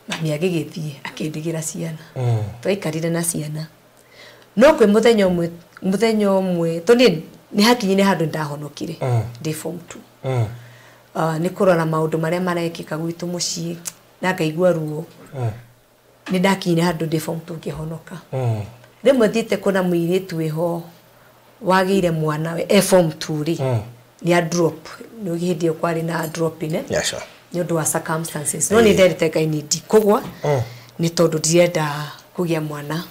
Mami agĩgĩthiĩ akĩndigĩra ciana. Twaikarire na ciana. No kwĩ mũthenya ũmwe to niĩ nĩ hakinyire handũ ndahonokire ndĩ form 2. Nĩ kũrora maũndũ marĩa marekĩka gwitũ mũciĩ na ngaigua ruo. Nĩ ndakinyire handũ ndĩ form 2 ngĩhonoka. Rĩmwe thiĩte kuona mũirĩtu wĩho wagĩire mwana we e form 2 rĩ, nĩ a drop, nĩ hĩndĩ ĩyo kwarĩ na drop-in, eh? Yeah, sure. Nĩ ũndũ wa circumstances, no nĩ nderĩte Ngai nĩ ndikũgwa nĩ tondũ ndirenda kũgĩa mwana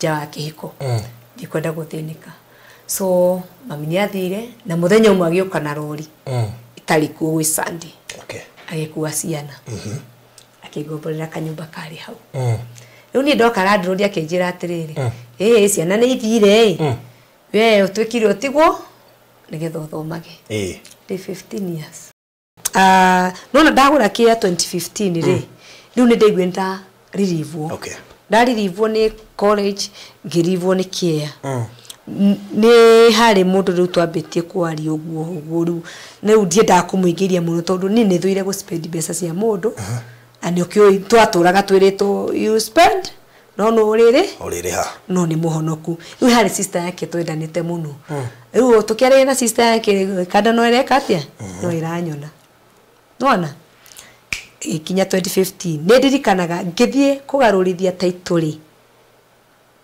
nja wa kĩhiko, ndikwenda gũthĩnĩka. So mami nĩ athire na mũthenya ũmwe agĩũka na rori itarĩ kuo gwĩ Sunday. Agĩkua ciana, akĩngomborera kanyũmba karĩ hau. Rĩu niĩ ndoka landlord akĩnjĩra atĩrĩrĩ, ĩĩ ciana nĩ ithire ĩ, we ũtuĩkire ũtigwo nĩgetha ũthomage. Ndĩ 15 years. Nona ndagũra kĩa 2015 rĩ, rĩu nĩ ndaiguire ndaririivwo. Ndaririvwo nĩ college, ngĩrivwo nĩ kĩa nĩ harĩ mũndũ rĩu twambĩtie kwaria ũguo ũguo. Rĩu ndiendaga kũmũingĩria mũno tondũ niĩ nĩ thũire gũ spend mbeca cia mũndũ, na nĩ ũkĩũĩ twatũraga twĩrĩtwo you spend no nũ rĩrĩ Ũrĩrĩha. No nĩ mũhonoku. Rĩu harĩ sister yake twendanĩte mũno. Rĩu tũkĩaragia na sister yake kanda no ĩreka atĩa, no ĩranyona nona ĩkinya 2015. Nĩ ndirikanaga ngĩthiĩ kũgarũrithia title rĩ,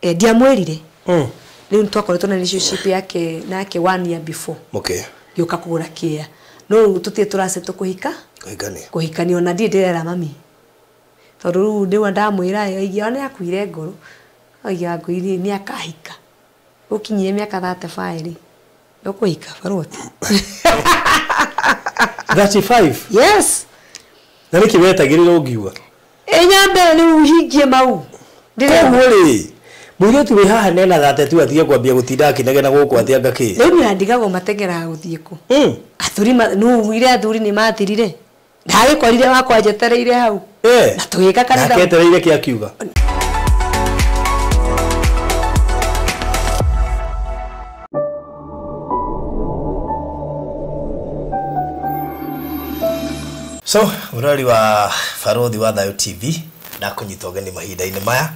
ndiamwĩrire. Rĩu nĩ twakoretwo na relationship yake nake one year before. Ngĩũka kũgũra kĩa, no rĩu tũtirĩ tũracetwo kũhika. Kũhikania. Kũhikania ona ndirĩ ndĩrera mami tondũ rĩu ndĩwa ndamwĩra aigia nĩ akuire ngoro, aigia ngũirie nĩ akahika ũkinyire mĩaka 35 rĩ, ũkũhika barũti. 35? Yes. Na nĩkĩ wetagĩrĩra ũngiuga? Ĩnyambe rĩu hingie mau. Koguo rĩ, mũirĩtu wĩ haha nena 32 atige kwambia gũtinda akĩnegena gũkũ atĩ anga kĩ? Rĩu niĩ ndigagwo mateng'eraga gũthiĩ kũ? Athuri nĩugire athuri nĩ mathirire, ndagĩkorire wakwa njetereire hau. Na tũgĩka kanitha. Nake etereire kĩ akiuga? So mũrori wa Barũthi wa Thayũ TV, ndakũnyita ũgeni mahinda-inĩ maya.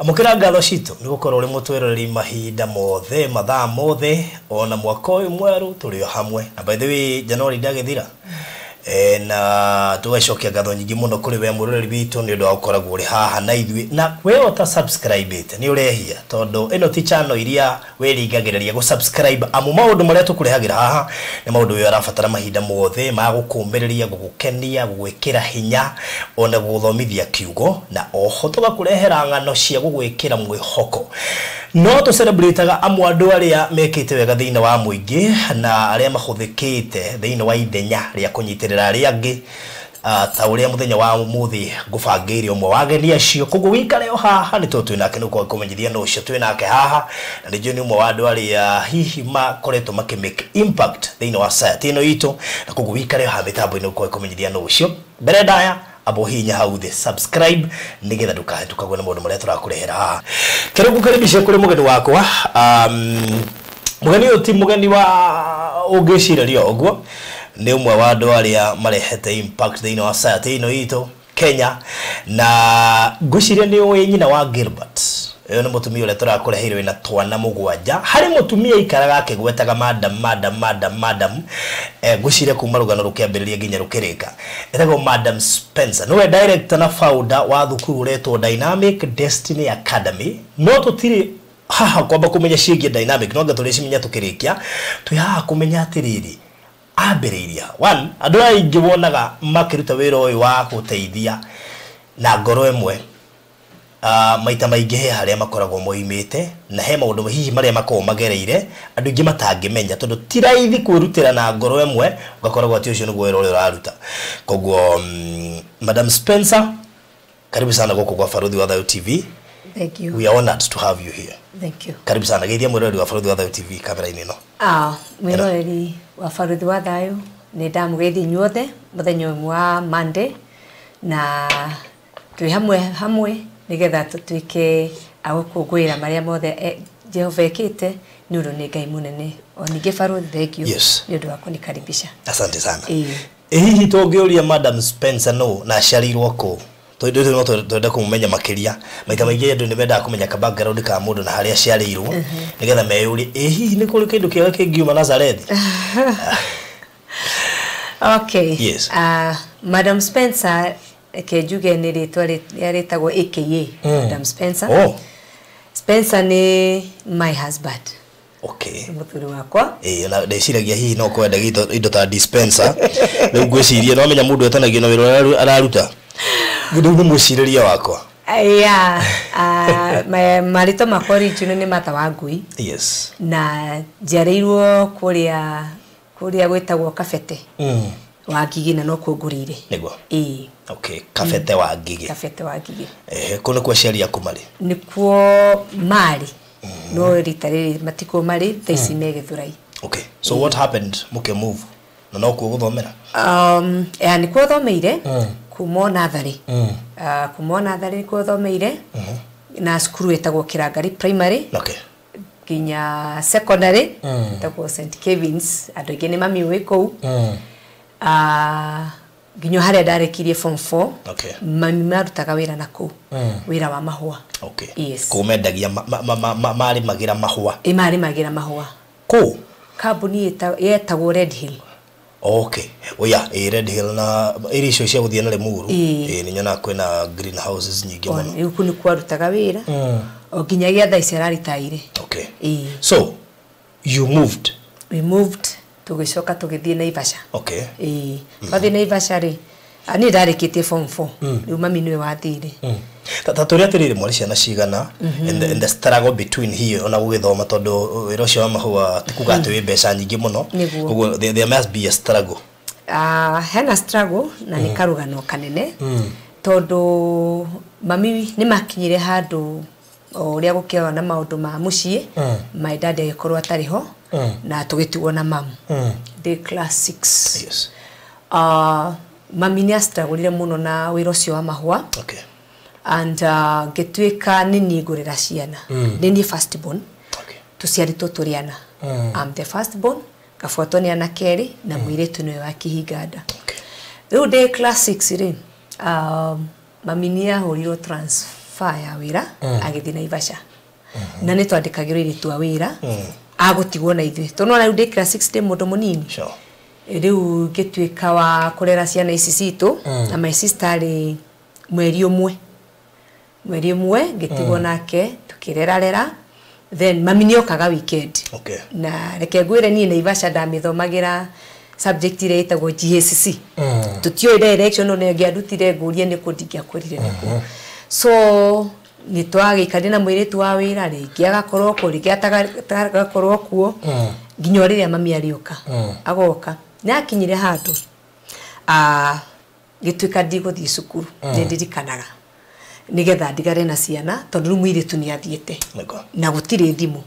Amũkĩra ngatho citũ nĩ gũkorwo ũrĩ mũtwĩroreri mahinda mothe, mathaa mothe, ona mwaka ũyũ mwerũ tũrĩ o hamwe. Na by the way, January ndagĩthira. Na tũgacokia ngatho nyingĩ mũno kũrĩ we mũroreri witũ nĩ ũndũ wa gũkoragwo ũrĩ haha na ithuĩ. Na we ũta subscribe ĩte nĩ ũrehia tondũ ĩno ti channel iria wĩringagĩrĩria gũ subscribe, amu maũndũ marĩa tũkũrehagĩra haha nĩ maũndũ we ũrabatara mahinda mothe ma gũkũmĩrĩria, gũgũkenia, gũgwĩkĩra hinya ona gũgũthomithia kiugo, na oho tũgakũrehera ng'ano cia gũgwĩkĩra mwĩhoko. No tũcelebrataga amwe andũ arĩa mekĩte wega thĩinĩ wa mũingĩ na arĩa mahũthĩkĩte thĩinĩ wa ithenya rĩa kũnyitĩrĩra arĩa angĩ, ta ũrĩa mũthenya wa ũmũthĩ ngũbangĩire ũmwe wa ageni acio. Koguo wĩikare o haha nĩ tondũ twĩ nake, nĩ ũkwaga kũmenyithia nũ ũcio twĩ nake haha, na nĩ njũĩ nĩ ũmwe wa andũ arĩa hihi makoretwo makĩ make impact thĩinĩ wa society ĩno itũ, na koguo wĩikare o haha mĩtambo-inĩ ũkwaga kũmenyithia nũ ũcio. Mbere ndaya amba ũhihinye hau thĩ subscribe nĩgetha ndũkahĩtũkagwo nĩ maũndũ marĩa tũrakũrehera haha. Kĩrĩ ngũkaribisha kũrĩ mũgeni wakwa. Mũgeni ũyũ ti mũgeni wa ũngĩcirĩria ũguo, nĩ ũmwe wa andũ arĩa marehete impact thĩinĩ wa society ĩno itũ Kenya, na ngwĩciria nĩ ũĩ nyina wa Gilbert. Ũyũ nĩ mũtumia ũrĩa tũrakũreheire wĩna twana 7. Harĩ mũtumia aikaraga akĩgwetaga madam, madam, madam, madam. Ngwĩciria kuma rũgano rũkĩambĩrĩria nginya rũkĩrĩka. Etagwo Madam Spencer. Nĩwe director na founder wa thukuru ũretwo Dynamic Destiny Academy. No tũtirĩ haha kwamba kũmenya ciĩgiĩ Dynamic, no anga tũrĩcimenya tũkĩrĩkia. Twĩ haha kũmenya atĩrĩrĩ, ambĩrĩirie one, andũ aya aingĩ wonaga makĩruta wĩra ũyũ wa gũteithia na ngoro ĩmwe, maita maingĩ he harĩa makoragwo moimĩte na he maũndũ hihi marĩa makoragwo magereire andũ aingĩ matangĩmenya, tondũ ti raithi kwĩrutĩra na ngoro ĩmwe ũgakoragwo atĩ ũcio nĩguo wĩra ũrĩa ũraruta. Koguo Madam Spencer, karibu sana gũkũ gwa Barũthi wa Thayũ TV. Thank you. We are honored to have you here. Thank you. Karibu sana. Geithia mwĩroreri wa Barũthi wa Thayũ TV kamera-inĩ ĩno. Mwĩroreri wa Barũthi wa Thayũ, nĩ ndamũgeithia inyuothe mũthenya ũyũ wa Monday, na twĩ hamwe hamwe nĩgetha tũtuĩke a gũkũngũĩra marĩa mothe Jehova ekĩte, nĩ ũndũ nĩ Ngai mũnene. O ningĩ Barũthi, thank you. Yes. Nĩ ũndũ wa kũnikaribisha. Asante sana. Ĩĩ. Hihi tũngĩũria Madam Spencer no na aciarĩirwo kũ? Tondu no twende kumumenya makiria. Maita maingi andu ni mendaga kumenya ka background ka mundu na haria aciarĩirwo nigetha meyũrie ĩ hihi nĩ kũrĩ kĩndũ kĩega kĩngiuma Nazareth. Okay. Yes. Madam Spencer ke njuge nĩ rĩtwa rĩrĩa rĩtagwo AKA Madam Spencer. Oh. Spencer nĩ my husband. Okay. Mũthuri wakwa. Ĩĩ na ndĩciragia hihi no kwenda indo ta dispenser. Rĩu ngwĩciria no menya mũndũ etanagio na wĩra ũrĩa araruta. Rĩu nĩ mwĩcirĩria wakwa. Yeah. Marĩtwa makwa original nĩ Martha Wangui. Yes. Na njiarĩirwo kũrĩa gwĩtagwo Kabete. Wa Ngigĩ na no kuo ngũrĩire. Nĩguo. Ĩĩ. Okay, Kabete wa Ngigĩ. Kabete wa Ngigĩ. Kũu nĩkuo aciari aku marĩ? Nĩkuo marĩ. No rita rĩrĩ matikuo marĩ, thaa ici me Gĩthũrai. Okay. So what happened mũkĩ move? Na no kuo gũthomera? Yeah, nĩkuo thomeire kuma o natharĩ. Kuma o natharĩ nĩkuo thomeire na cukuru ĩtagwo Kĩrangari Primary. Okay. Nginya secondary ĩtagwo St Kevin's, andũ aingĩ nĩ mamiũĩ kũu. Nginya harĩa ndarĩkirie form 4. Okay. Mami marutaga wĩra na kũu, wĩra wa mahũa. Okay. Yes. Kũu mendagia marĩmagĩra mahũa. Ĩ marĩmagĩra mahũa. Kũu? Kambuni yetagwo Red Hill. Okay. Oh yeah, Red Hill na irio icio cia gũthiĩ na Limuru. Ĩĩ. Nĩ nyonaga kwĩna greenhouses nyingĩ mũno. Rĩu kũu nĩkuo arutaga wĩra. O nginyagia thaa ici araritaire. Okay. Ĩĩ. So you moved. We moved, tũgĩcoka tũgĩthiĩ Naivasha. Okay. Ĩĩ. Twathiĩ Naivasha rĩ, niĩ ndarĩkĩtie form 4. Rĩu mami nĩwe wathire. Ta tũrĩa atĩrĩrĩ mwarĩ ciana cigana and the struggle between here ona gũgĩthoma tondũ wĩra ũcio wa mahũa ti kuga atĩ wĩ mbeca nyingĩ mũno. Nĩguo. Koguo there must be a struggle. Hena struggle na nĩ karũgano kanene tondũ mami nĩ makinyire handũ o ũrĩa gũkĩaga na maũndũ ma mũciĩ, my dad agĩkorwo atarĩ ho na tũgĩtigwo na mamu ndĩ class 6. Yes. Mami nĩ astrugglire mũno na wĩra ũcio wa mahũa. Okay. And ngĩtuĩka nĩ niĩ ngũrera ciana. Nĩ niĩ first born. Okay. Tũciarĩtwo tũrĩ ana. I'm the first born, ngabuatwo nĩ anake erĩ na mũirĩtu nĩwe wa kĩhinga nda. Okay. Rĩu ndĩ class 6 rĩ, mami nĩ ahũrirwo transfer ya wĩra agĩthiĩ Naivasha. Na nĩ twandĩkagĩrwo airĩtu a wĩra agũtigwo na ithuĩ. Tondũ nĩwona rĩu ndĩ class 6 ndĩ mũndũ mũnini. Sure. Rĩu ngĩtuĩka wa kũrera ciana ici citũ na my sister arĩ mweri ũmwe. Mweri ũmwe ngĩtigwo nake tũkĩrerarera. Then mami nĩ okaga weekend. Okay. Na reke ngwĩre niĩ Naivasha ndamĩthomagĩra subject ĩrĩa ĩtagwo GACC. Tũtiũĩ direction no ngĩandutire ngũrie nĩkũ ndingĩakwĩrire nĩkũ. So nĩ twagĩikarire na mũirĩtu wa wĩra rĩngĩ agakorwo kuo rĩngĩ agakorwo kuo nginya o rĩrĩa mami arĩũka agoka. Nĩ akinyire handũ ngĩtuĩka ndigũthiĩ cukuru, nĩ ndirikanaga nĩgetha ndigare na ciana tondũ rĩu mũirĩtu nĩ athiĩte Nĩguo. na gũtirĩ thimũ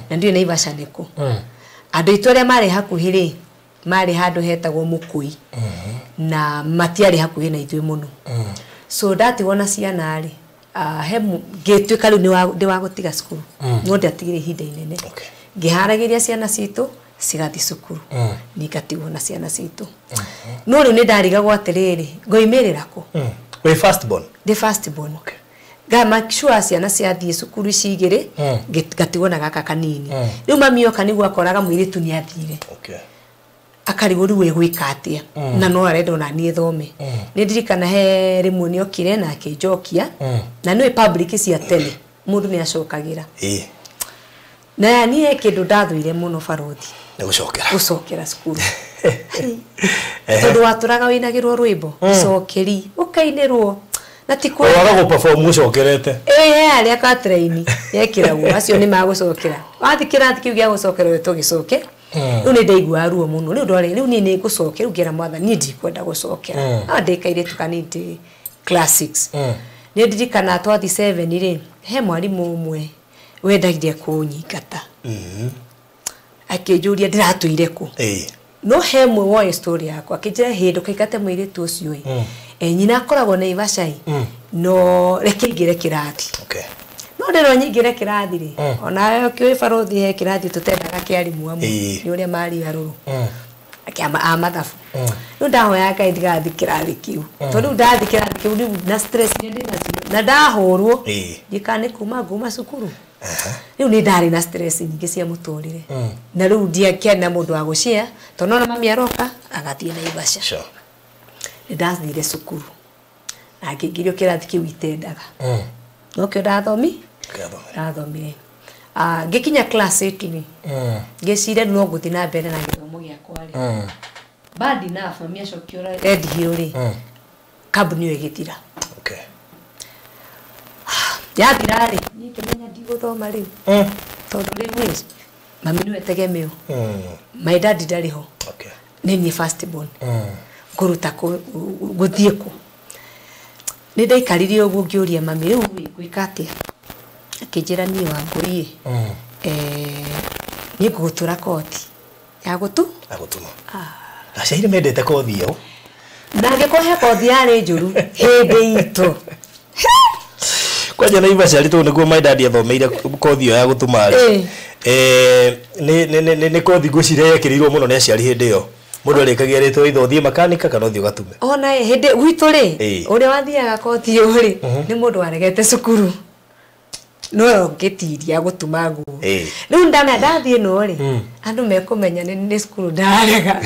na ndiũĩ Naivasha nĩkũ. Andũ aitũ arĩa marĩ hakuhĩ rĩ, marĩ handũ hetagwo Mũkũi na matiarĩ hakuhĩ na ithuĩ mũno. So ndatigwo na ciana rĩ, he ngĩtuĩka rĩu nĩ wa gũtiga cukuru no ndiatigire ihinda inene. Okay. Ngĩharagĩria ciana citũ cigathiĩ cukuru, niĩ ngatigwo na ciana citũ. No rĩu nĩ ndarigagwo atĩrĩrĩ, ngoimĩrĩra kũ? Wĩ first born? Ndĩ first born. Okay. Nga make sure ciana ciathiĩ cukuru ici igĩrĩ, ngatigwo na gaka kanini. Rĩu mami oka nĩguo akoraga mũirĩtu nĩ athire. Okay. Akarigwo rĩu egwĩka atĩa na no arenda ona niĩ thome. Nĩ ndirikana he rĩmwe nĩ okire na akĩnjokia na nĩũĩ public cia tene mũndũ nĩ acokagĩra. Ĩĩ. Na niĩ he kĩndũ ndathũire mũno barothi. Nĩ gũcokera. Gũcokera cukuru. Tondũ watũraga wĩinagĩrwo rwĩmbo, cokeri, ũkainĩrwo. Na ti kwenda. Waga gũ perform ũcokerete. Ĩĩ, he arĩa ka train yekĩragwo, acio nĩ magũcokera. Wathiĩ kĩrathi kĩu gĩa gũcokera we tũgĩcoke. Rĩu nĩ ndaiguaga ruo mũno. Rĩu ndore, rĩu niĩ nĩ ngũcokera, rĩu ngĩra mwathani niĩ ndikwenda gũcokera. No ndĩ kairĩtu kanini ndĩ class 6. Nĩ ndirikana twathiĩ 7 rĩ, he mwarimũ ũmwe wendagire kũnyingata. Akĩnjũria ndĩratũire kũ. Ĩĩ. No he mwe woe story yakwa akĩnjĩra hĩndĩ ũkaingate mũirĩtu ũcio ĩ. Nyina akoragwo Naivasha ĩ. No reke ingĩre kĩrathi. Okay. No ndĩrwo nyingĩre kĩrathi rĩ, onawe ũkĩũĩ barothi he kĩrathi tũtendaga kĩa arimũ amwe Ĩĩ. nĩ ũrĩa marĩ arũrũ. a mathabu. Rĩu ndahoya Ngai ndigathiĩ kĩrathi kĩu. Tondũ rĩu ndathiĩ kĩrathi kĩu rĩu na stress iria ndĩnacio na ndahũrwo ndikane nĩ kuma nguma cukuru. Rĩu nĩ ndarĩ na stress nyingĩ cia mũtũrĩre. Na rĩu ndiakĩarĩ na mũndũ wa gũshare tondũ nona mami aroka agathiĩ Naivasha. Sure. Nĩ ndathire cukuru na ngĩingĩrio kĩrathi kĩu itendaga. Nokĩo ndathomire. Ngĩkinya class 8 rĩ, ngĩciria no ngũthiĩ na mbere na gĩthomo gĩakwa rĩ. Bad enough mami acokio Red Hill rĩ, kambuni ĩyo ĩgĩthira. Okay. Yathira rĩ, niĩ ngĩmenya ndigũthoma rĩu. Tondũ rĩu rĩ, mami nĩwe tegemeo. My dad ndarĩ ho. Okay. Nĩ niĩ first born. Ngũruta kũ gũthiĩ kũ. Nĩ ndaikarire ũguo ngĩũria mami rĩu ngwĩka atĩa. Akĩnjĩra niĩ Wangũi niĩ ngũgũtũra kothi ya gũtu. Agũtuma. Aciari mendete kothi ĩyo. Na angĩkorwo he kothi yarĩ njũru hĩndĩ itũ. Kwanja Naivasha rĩ, tondũ nĩguo my dad athomeire kothi ĩyo ya gũtuma rĩ. Nĩ kothi ngwĩciria yekĩrĩirwo mũno nĩ aciari hĩndĩ ĩyo. Mũndũ arĩkagia rĩtwa ithe ũthiĩ makanika kana ũthiĩ ũgatume. Ona hĩndĩ gwitũ rĩ, ũrĩa wathiaga kothi ĩyo rĩ, nĩ mũndũ waregete cukuru. No ngĩtiria gũtuma nguo. Rĩu ndamenya ndathiĩ no rĩ, andũ mekũmenya nĩ cukuru ndarega.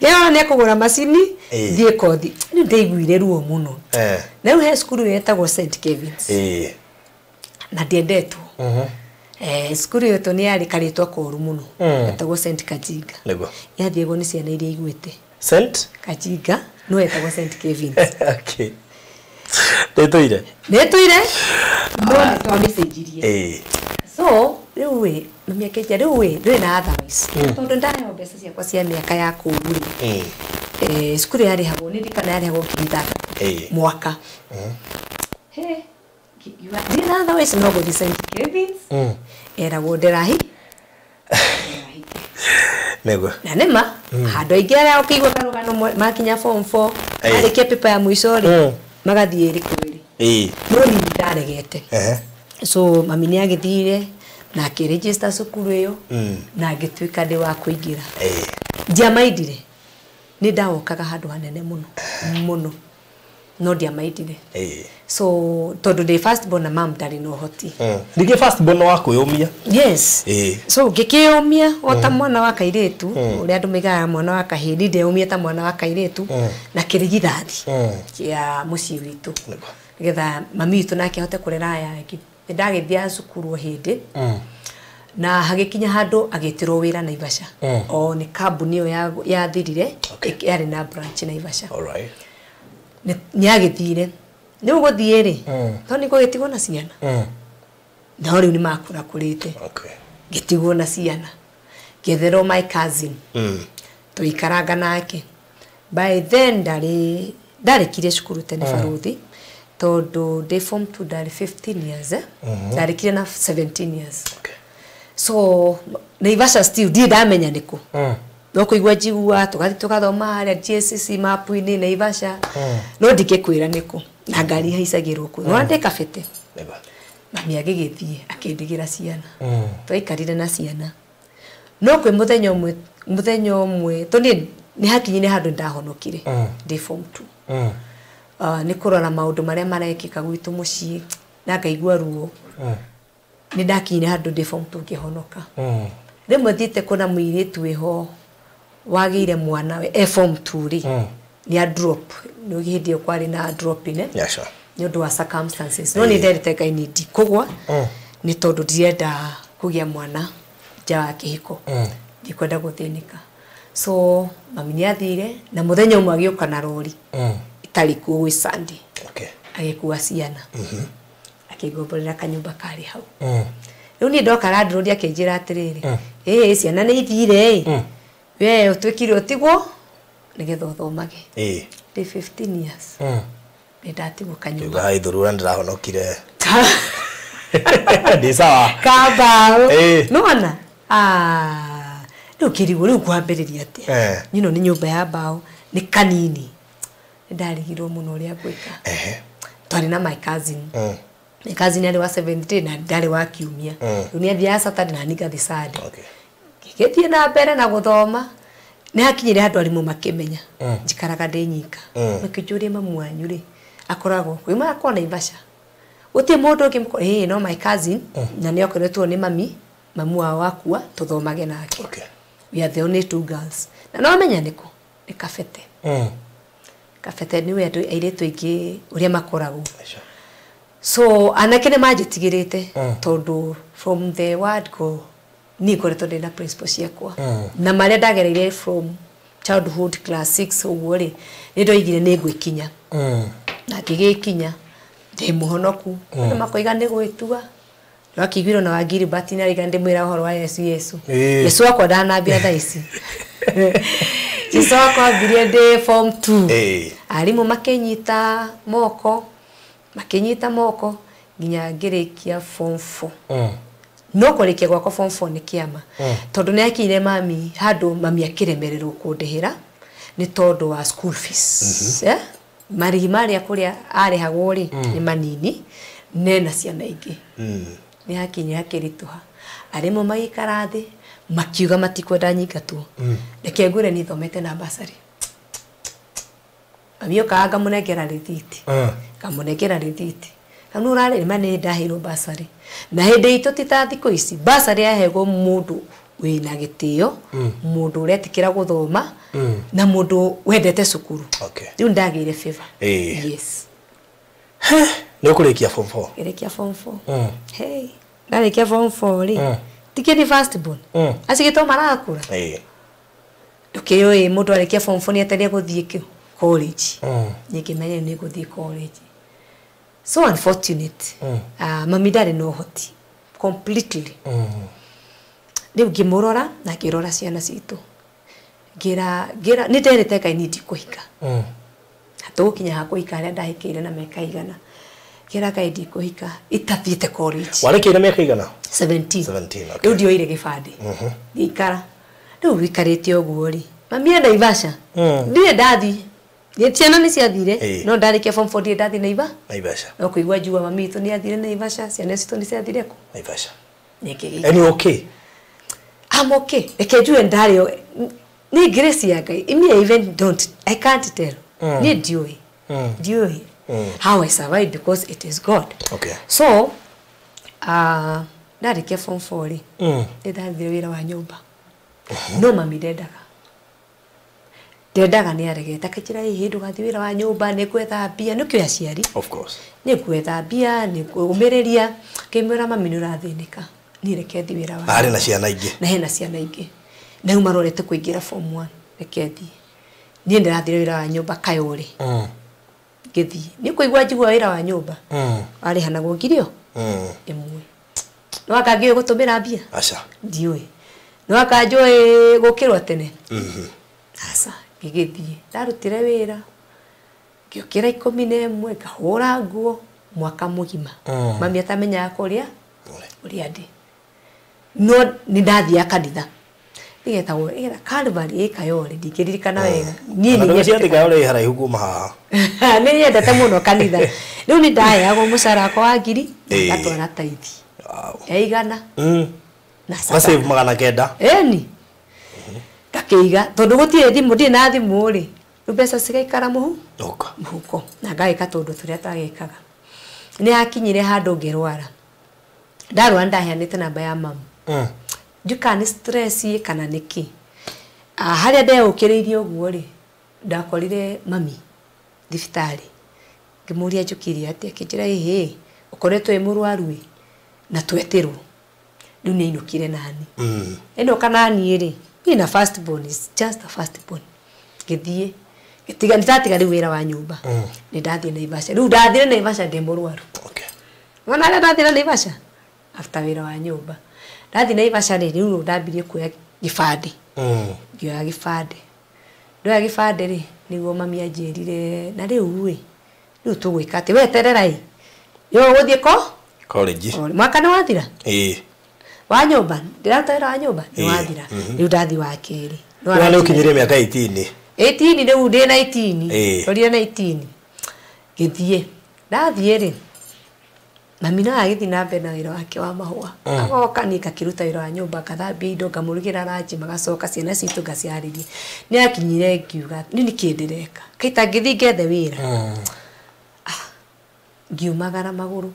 Ngĩona nĩ ekũgũra macini thiĩ kothi. Rĩu ndaiguire ruo mũno. Na rĩu he cukuru yetagwo St Kevin's. Na ndiendetwo. Cukuru ĩyo nĩ yarĩ karĩtwa koru mũno. Yetagwo St Kajinga. Nĩguo. Yathiagwo nĩ ciana iria iguĩte. St Kajinga no yetagwo St Kevin's. Okay. Ndĩtũire. Ndĩtũire. No nĩ twamĩcenjirie. So rĩu ĩ mami akĩnjĩra rĩu ĩ ndũrĩ na otherwise. Tondũ ndaheo mbeca ciakwa cia mĩaka ya kũu rĩ. Cukuru yarĩhagwo nĩ ndikana yarĩhagwo 3,000 mwaka. He ndirĩ na otherwise no gũthiĩ St Kevin's. Eragwo ndĩrahi. Nĩguo. Na nĩma handũ aingĩ arĩa ũkĩigua karũgano makinya form 4 marĩkia paper ya mũico rĩ magathiĩ ĩrĩ kwĩrĩ. No niĩ ndaregete. So mami nĩ agĩthire na akĩregister cukuru ĩyo na ngĩtuĩka ndĩ wa kũingĩra. Ndiamaindire. Nĩ ndawokaga handũ hanene mũno mũno no ndiamaindire. So tondũ ndĩ first born na mam ndarĩ na ũhoti. Ningĩ first born wa kwĩyũmia. Yes. So ngĩkĩyũmia o ta mwana wa kairĩtu ũrĩa andũ maigaga mwana wa kahĩĩ, niĩ ndeyũmia ta mwana wa kairĩtu na kĩrigithathi kĩa mũciĩ witũ nĩgetha mami witũ nake ahote kũrera aya angĩ. Nĩ ndagĩthiaga cukuru o hĩndĩ na hagĩkinya handũ agĩtĩrwo wĩra Naivasha. O nĩ kambuni ĩyo yathirire yarĩ na branch Naivasha. Alright. Nĩ agĩthire. Rĩu gũthiĩ rĩ, tondũ nĩ gũgĩtigwo na ciana. No rĩu nĩ makũrakũrĩte. Okay. Ngĩtigwo na ciana. Ngĩetherwo my cousin. Tũikaranga nake. By then ndarĩkirie cukuru tene baruthi tondũ ndĩ form 2 ndarĩ 15 years. Ndarĩkirie na 17 years. Okay. So Naivasha still ndirĩ ndamenya nĩkũ. No kũigua njigua tũgathiĩ tũgathoma harĩa GSC map-inĩ Naivasha. No ndingĩkwĩra nĩkũ. Na ngari ihaicagĩrwo kũ. No ndĩ kabete. Mami agĩgĩthiĩ akĩndigĩra ciana. Twaikarire na ciana. No kwĩ mũthenya ũmwe tondũ nĩ hakinyire handũ ndahonokire ndĩ form 2. Nĩ kũrora maũndũ marĩa marekĩka gwitũ mũciĩ na ngaigua ruo. Nĩ ndakinyire handũ ndĩ form 2 ngĩhonoka. Rĩmwe thiĩte kuona mũirĩtu wĩho wagĩire mwana e form 2 rĩ, nĩ a drop. Nĩ hĩndĩ ĩyo kwarĩ na drop in. Yeah, sure. Nĩ ũndũ wa circumstances. No nĩ nderĩte Ngai nĩ ndikũgwa nĩ tondũ ndirenda kũgĩa mwana nja wa kĩhiko. Ndikwenda gũthĩnĩka. So mami nĩ athire na mũthenya ũmwe agĩũka na rori ĩtarĩ kuo gwĩ Sunday. Okay. Agĩkua ciana. Akĩngomborera kanyũmba karĩ hau. Rĩu niĩ ndoka landlord akĩnjĩra atĩrĩrĩ, ĩĩ ciana nĩ ithire ĩ. We ũtuĩkire ũtigwo nĩgetha ũthomage. Ndĩ 15 years. Nĩ ndatigwo kanyũmba. Ngiuga hai thurura ndĩrahonokire. Ndĩ sawa. Kambaũ. Nĩwona? Rĩu kĩrigwo rĩu kwambĩrĩria atĩa? Ĩno nĩ nyũmba ya mbaũ, nĩ kanini. Nĩ ndarigirwo mũno ũrĩa ngwĩka. Twarĩ na my cousin. My cousin arĩ wa 7th day na ndarĩ wa kiumia. Rĩu nĩ athiaga Saturday na niĩ ngathiĩ Sunday. Okay. Ngĩgĩthiĩ na mbere na gũthoma nĩ hakinyire handũ arimũ makĩmenya njikaraga ndĩ nyika. Makĩnjũria mamu wanyu rĩ akoragwo kwĩ akoragwo Naivasha gũtirĩ mũndũ ũngĩ ĩĩ no my cousin na nĩ okoretwo nĩ mami mamu wao akua tũthomage nake. Okay. We are the only two girls na no menya nĩkũ nĩ Kabete. Kabete nĩwe andũ airĩtu aingĩ ũrĩa makoragwo. So anake nĩ manjĩtigĩrĩte tondũ from the word go niĩ ngoretwo ndĩ na principle ciakwa na marĩa ndagereire from childhood class 6 ũguo rĩ nĩ ndoigire nĩ ngwĩkinya na ngĩgĩkinya ndĩ mũhonoku. Andũ makoiga nĩ gwĩtua wakĩiguirwo na wangiri but nĩ arĩga ndĩmwĩra ũhoro wa Yesu Yesu. Yesu wakwa ndanambia thaa ici. Yesu wakwa ambirie ndĩ form 2. Arimũ makĩnyita moko nginya ngĩrĩkia form 4. No kũrĩkia gwakwa form 4 nĩ kĩama tondũ nĩ akinyire mami handũ mami akĩremererwo kũndĩhĩra nĩ tondũ wa school fees. Marĩhi marĩa kũrĩa arĩhagwo rĩ nĩ manini nena ciana ingĩ. Nĩ hakinyire hakĩritũha arimũ magĩikara thĩ makiuga matikwenda nyingatwo. Reke ngwĩre nĩ thomete na bursary. Mami okaga ngamũnengera rĩthiti. Ngamũnengera rĩthiti. Kanu ũrarĩ ma nĩ ndaheirwo bursary. Na hĩndĩ itũ ti ta thikũ ici bursary yaheagwo mũndũ wĩna gĩtĩo, mũndũ ũretĩkĩra gũthoma na mũndũ wendete cukuru. Rĩu ndagĩire favor. Yes. Nĩ ũkũrĩkia form 4? Ngĩrĩkia form 4. Hey, ndarĩkia form 4 rĩ tikĩ nĩ first born. Acigĩtwo marakũra. Ndũkĩũĩ mũndũ arĩkia form 4 nĩ etereire gũthiĩ college. Niĩ ngĩmenya nĩ ngũthiĩ college. So unfortunate. Mami ndarĩ na ũhoti completely. Rĩu ngĩmũrora na ngĩrora ciana citũ. Ngĩra nĩ nderĩte Ngai niĩ ndikũhika. Tũgũkinya ha kũhika harĩa ndahĩkĩire na mĩaka igana. Ngĩra Ngai ndikũhika itathiĩte college. Warĩkĩire mĩaka igana? 17. 17, okay. Rĩu ndioire gĩbandĩ. Ngĩikara. Rĩu wĩikarĩte ũguo rĩ mami e Naivasha. Ndirĩ ndathiĩ. Ciana nĩ ciathire no ndarĩkia form 4 ndirĩ ndathiĩ Naivasha. No kũigua njua mami witũ nĩ athire Naivasha, ciana citũ nĩ ciathire kũ? Naivasha. Nĩkĩ? And you okay? I'm okay. Reke njue ndarĩ nĩ grace ya Ngai. Me even don't I can't tell. Nĩ ndiũĩ. Ndiũĩ how I survive because it is God. Okay. So ndarĩkia form 4 rĩ nĩ ndathire wĩra wa nyũmba. No mami ndendaga. Ndendaga nĩ aregete akĩnjĩra ĩ ndũgathiĩ wĩra wa nyũmba nĩ gwetha mbia nĩ kĩo aciari. Of course. Nĩ gwetha mbia nĩ kũũmĩrĩria. Ngĩmwĩra mami nĩ ũrathĩnĩka niĩ reke thiĩ wĩra wa Na harĩ na ciana ingĩ. Na hena ciana ingĩ. Na rĩu marorete kũingĩra form 1 reke thiĩ. Niĩ ndĩrathire wĩra wa nyũmba Kayore. Ngĩthiĩ. Nĩ kũigua njigua wĩra wa nyũmba. Warĩhanagwo ngiri ĩmwe. No anga ngĩũĩ gũtũmĩra mbia? Aca. Ndiũĩ. No anga njũĩ gũkĩrwo tene? Aca. Ngĩgĩthiĩ. Ndarutire wĩra. Ngĩũkĩra 11 ngahũra nguo mwaka mũgima. Mami atamenyaga kũrĩa ũrĩa ndĩ. No nĩ ndathiaga kanitha. Nĩgetagwo Calvary ĩ Kayore ndingĩririkana wega. Niĩ nĩ nyendete Kayore haraihu kuma haha. Nĩ nyendete mũno kanitha. Rĩu nĩ ndaheagwo mũcara wakwa wa ngiri na ngatwara taithi. Ya igana. Na save 900. Ĩni. Ngakĩiga tondũ gũtirĩ thimũ ndirĩ na thimũ rĩ. Rĩu mbeca cigaikara mũhuko na ngagĩka tũndũ tũrĩa twagĩkaga. Nĩ hakinyire handũ ngĩrwara. Ndarwara ndaheanĩte namba ya mamu. Ndiũĩ nĩ stress kana nĩkĩ. Harĩa ndeũkĩrĩirie ũguo rĩ ndakorire mami thibitarĩ. Ngĩmũria njũkĩrie atĩa akĩnjĩra ĩhĩ ũkoretwo wĩ mũrwaru ĩ na twetĩrwo. Rĩu nĩ ainũkire nani. Ainũka naniĩ rĩ niĩ na first born is just a first born. Ngĩthiĩ ngĩtiga ndatiga rĩu wĩra wa nyũmba. Nĩ ndathiĩ Naivasha. Rĩu ndathire Naivasha ndĩ mũrwaru. Okay. Wona harĩa ndathire Naivasha after wĩra wa nyũmba. Ndathi Naivasha rĩ rĩu ndambirie kuoya gĩbandĩ. Ngĩoya gĩbandĩ. Ndoya gĩbandĩ rĩ nĩguo mami anjĩrire na rĩu ĩ rĩu tũgwĩka atĩ weterera ĩ yo ũgũthiĩ ko college. Mwaka nĩ wathira? Ĩĩ. Wa nyũmba ndĩraruta wĩra wa nyũmba nĩ wathira. Rĩu ndathi wa kerĩ. Nĩ ũkinyirie mĩaka 18. 18 rĩu ndĩ 19. Ndorire 19. Ngĩthiĩ. Ndathiĩ rĩ Mami no agĩthiĩ na mbere na wĩra wake wa mahũa. Agoka niĩ ngakĩruta wĩra wa nyũmba, ngathambia indo, ngamũrugĩra ranji, magacoka ciana citũ ngaciharĩria. Nĩ akinyire ngiuga niĩ nĩkĩ ndĩreka, kaita ngĩthiĩ ngethe wĩra. Ngiumagara magũrũ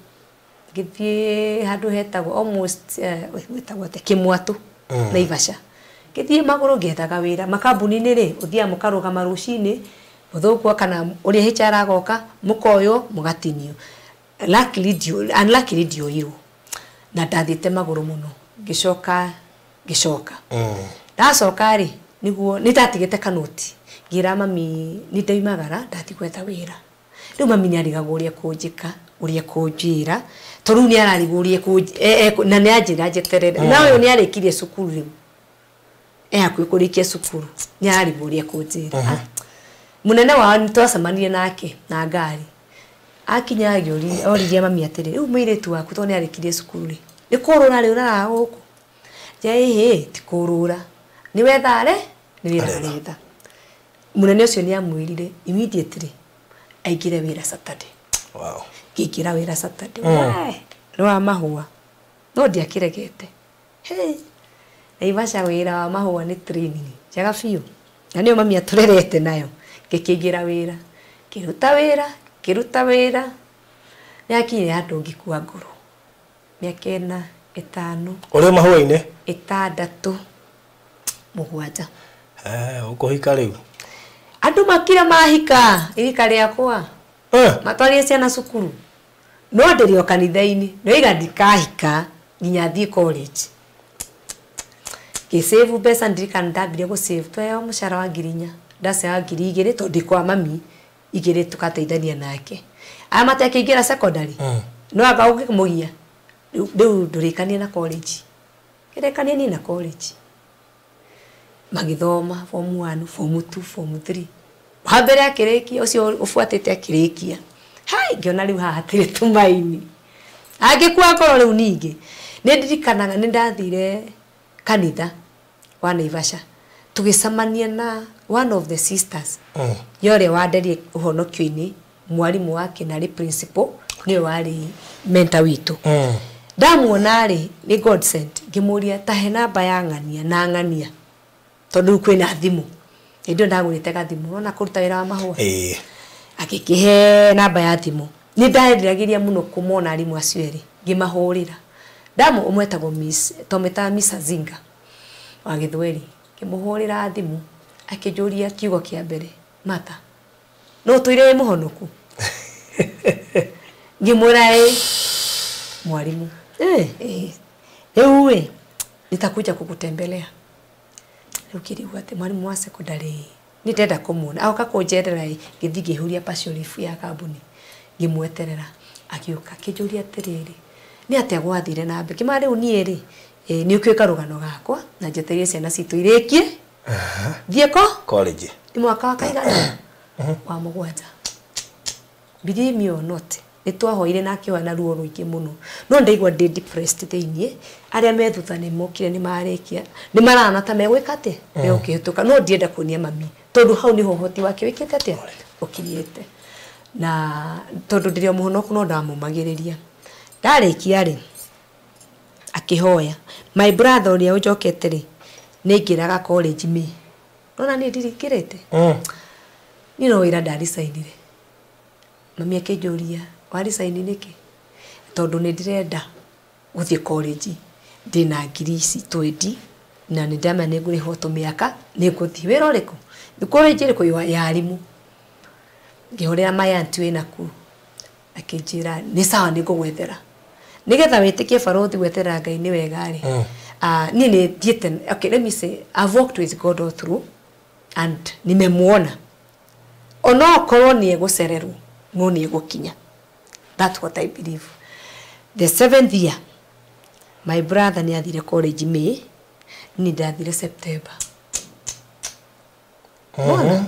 ngĩthiĩ handũ hetagwo almost gwĩtagwo atĩa, Kĩmwatũ, Naivasha. Ngĩthiĩ magũrũ ngĩethaga wĩra makambuni-inĩ rĩ, ũthiaga mũkarũgama rũcinĩ, mũthũngũ kana ũrĩa HR agoka, mũkoywo mũgatinio. Luckily unluckily ndioirwo na ndathiĩte magũrũ mũno. Ngĩcoka ngĩcoka. Ndacoka rĩ, nĩguo nĩ ndatigĩte kanoti, ngĩra mami nĩ ndaimagara ndathiĩ gwetha wĩra. Rĩu mami nĩ arigagwo ũrĩa kũnjĩka, ũrĩa kũnjĩra, tondũ rĩu nĩ ararigwo ũrĩa na nĩ anjĩra njeterere. Na ũyũ nĩ arĩkirie cukuru rĩu, e hakuhĩ kũrĩkia cukuru, nĩ ararigwo ũrĩa kũnjĩra. Mũnene wao nĩ twacemanirie nake na ngari, akinya agĩũria, oririe mami atĩrĩ, rĩu mũirĩtu waku tondũ nĩ arĩkirie cukuru rĩ, nĩ kũrũra rĩ ũraraga gũkũ? Njĩra ĩhĩ, ti kũrũra, nĩ wetha re, nĩ wĩra aretha. Mũnene ũcio nĩ amwĩrire immediately aingĩre wĩra Saturday. Wow. Ngĩingĩra wĩra Saturday. Nĩ wa mahũa, no ndiakĩregete. Hey, Naivasha wĩra wa mahũa nĩ training njega biũ, na nĩyo mami atũrerete nayo. Ngĩkĩingĩra wĩra, ngĩruta wĩra, ngĩruta wĩra, nĩ akinyire handũ ngĩkua ngoro. Mĩaka 4, 5, ũrĩ mahũa-inĩ, 6, 7. Ũkũhika rĩu? Andũ makira mahika irika rĩakwa, matwarie ciana cukuru, no ndĩrĩ o kanitha-inĩ, nĩoiga ndikahika nginya thiĩ college. Ngĩsave mbeca, ndirikana ndambire gũsave, twaheo mũcara wa 4,000, ndaceva 2,000 tondũ ndĩ kwa mami, 2 tũgateithania nake. Aya matekĩingĩra secondary, no anga ũngĩmũgia rĩu ndũrĩkanie na college, kĩrĩkanie niĩ na college. Magĩthoma form 1, form 2, form 3. Wa mbere akĩrĩkia, ũcio ũbuatĩte akĩrĩkia. Hai, ngĩona rĩu haha hatirĩ tumaini. Angĩkua ngoro rĩu ningĩ. Nĩ ndirikanaga nĩ ndathire kanitha wa Naivasha, tũgĩcemania na one of the sisters ya ũrĩa wanderie ũhonokio-inĩ, mwarimũ wake na arĩ principal, nĩwe warĩ mentor witũ. Ndamuona rĩ, nĩ God sent, ngĩmũria ta he namba ya ng'ania na ng'ania, tondũ rĩu kwĩna thimũ. Hĩndĩ ĩyo ndagũrĩte gathimũ, ũrona kũruta wĩra wa mahũa. Agĩkĩhe namba ya thimũ. Nĩ nderiragĩria mũno kũmona arimũ acio erĩ, ngĩmahũrĩra. Ndamu ũmwe etagwo Miss, twamwĩtaga Miss Azinga wa Gĩthweri. Ngĩmũhũrĩra thimũ, akĩnjũria kiugo kĩa mbere, Mata, no ũtũire wĩ mũhonoku? Ngĩmwĩra ĩ, mwarimũ. Rĩu ĩ, nitakuja kũgũtembelea. Rĩu ngĩrigwo atĩ mwarimũ wa secondary nĩ ndenda kũmuona. Agoka kũnjerera ĩ, ngĩthiĩ ngĩihũria partial leave ya kambuni, ngĩmweterera. Agĩũka akĩnjũria atĩrĩrĩ, nĩ atĩa gwathire na mbere? Ngĩmwĩra rĩu niĩ rĩ, nĩ ũkĩũĩ karũgano gakwa na njetereire ciana citũ irĩkie. Thiĩ ko? College. Nĩ mwaka wa kaigana? Wa 7. Believe me or not, nĩ twahoire na akĩhoya na ruo rũingĩ mũno. No ndaigua ndĩ depressed thĩiniĩ, arĩa me thutha nĩ mokire nĩ marĩkia, nĩ marana ta megwĩka atĩa? Megũkĩhĩtũka. No ndienda kuonia mami, tondũ hau nĩho ũhoti wake wĩkĩte atĩa? Ũkinyĩte. Na tondũ ndĩrĩ o mũhonoku no ndamũmagĩrĩria. Ndarĩkia rĩ, akĩhoya. My brother ũrĩa ũnjokete rĩ, nĩ aingĩraga college May. Nona niĩ ndirikĩrĩte? Niĩ no wĩra ndaricainire. Mami akĩnjũria, waricaini nĩkĩ? Tondũ nĩ ndĩrenda gũthiĩ college, ndĩna ngiri ici 20, na nĩ ndamenya nĩ ngũrĩhwo tũmĩaka, nĩ ngũthiĩ. Wĩra ũrĩkũ? Nĩ college ĩrĩkũ? Ya arimũ. Ngĩhũrĩra my auntie wĩna kũu, akĩnjĩra nĩ sawa nĩ ngũgwethera. Nĩgetha wĩtĩkie barothi gweterera Ngai nĩ wega rĩ. Niĩ nĩ thiĩte, okay, let me say, I've walked with God all through and nimemuona. Onokorwo nĩ egũcererwo, no nĩ egũkinya. That's what I believe. The 7th year, my brother nĩ athire college May, niĩ ndathire September. Mona?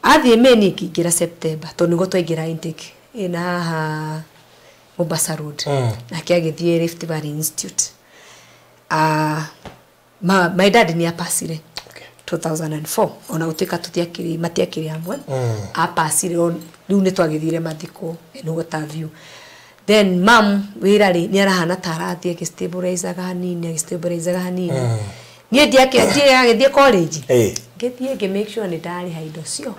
Athiĩ May niĩ ngĩingĩra September, tondũ nĩguo twaingĩra intake ĩna haha Mombasa Road. Nake agĩthiĩ Rift Valley Institute. My dad nĩ apacire 2004, ona gũtuĩka tũtiakĩrĩ, matiakĩrĩ hamwe. Apacire, rĩu nĩ twagĩthire mathiko and what have you. Then mam wĩra rĩ nĩ arahana ta arathiĩ agĩstabilizaga hanini, agĩstabilizaga hanini. Niĩ ndiagĩthiĩ college. Ngĩthiĩ ngĩ make sure nĩ ndarĩha indo cio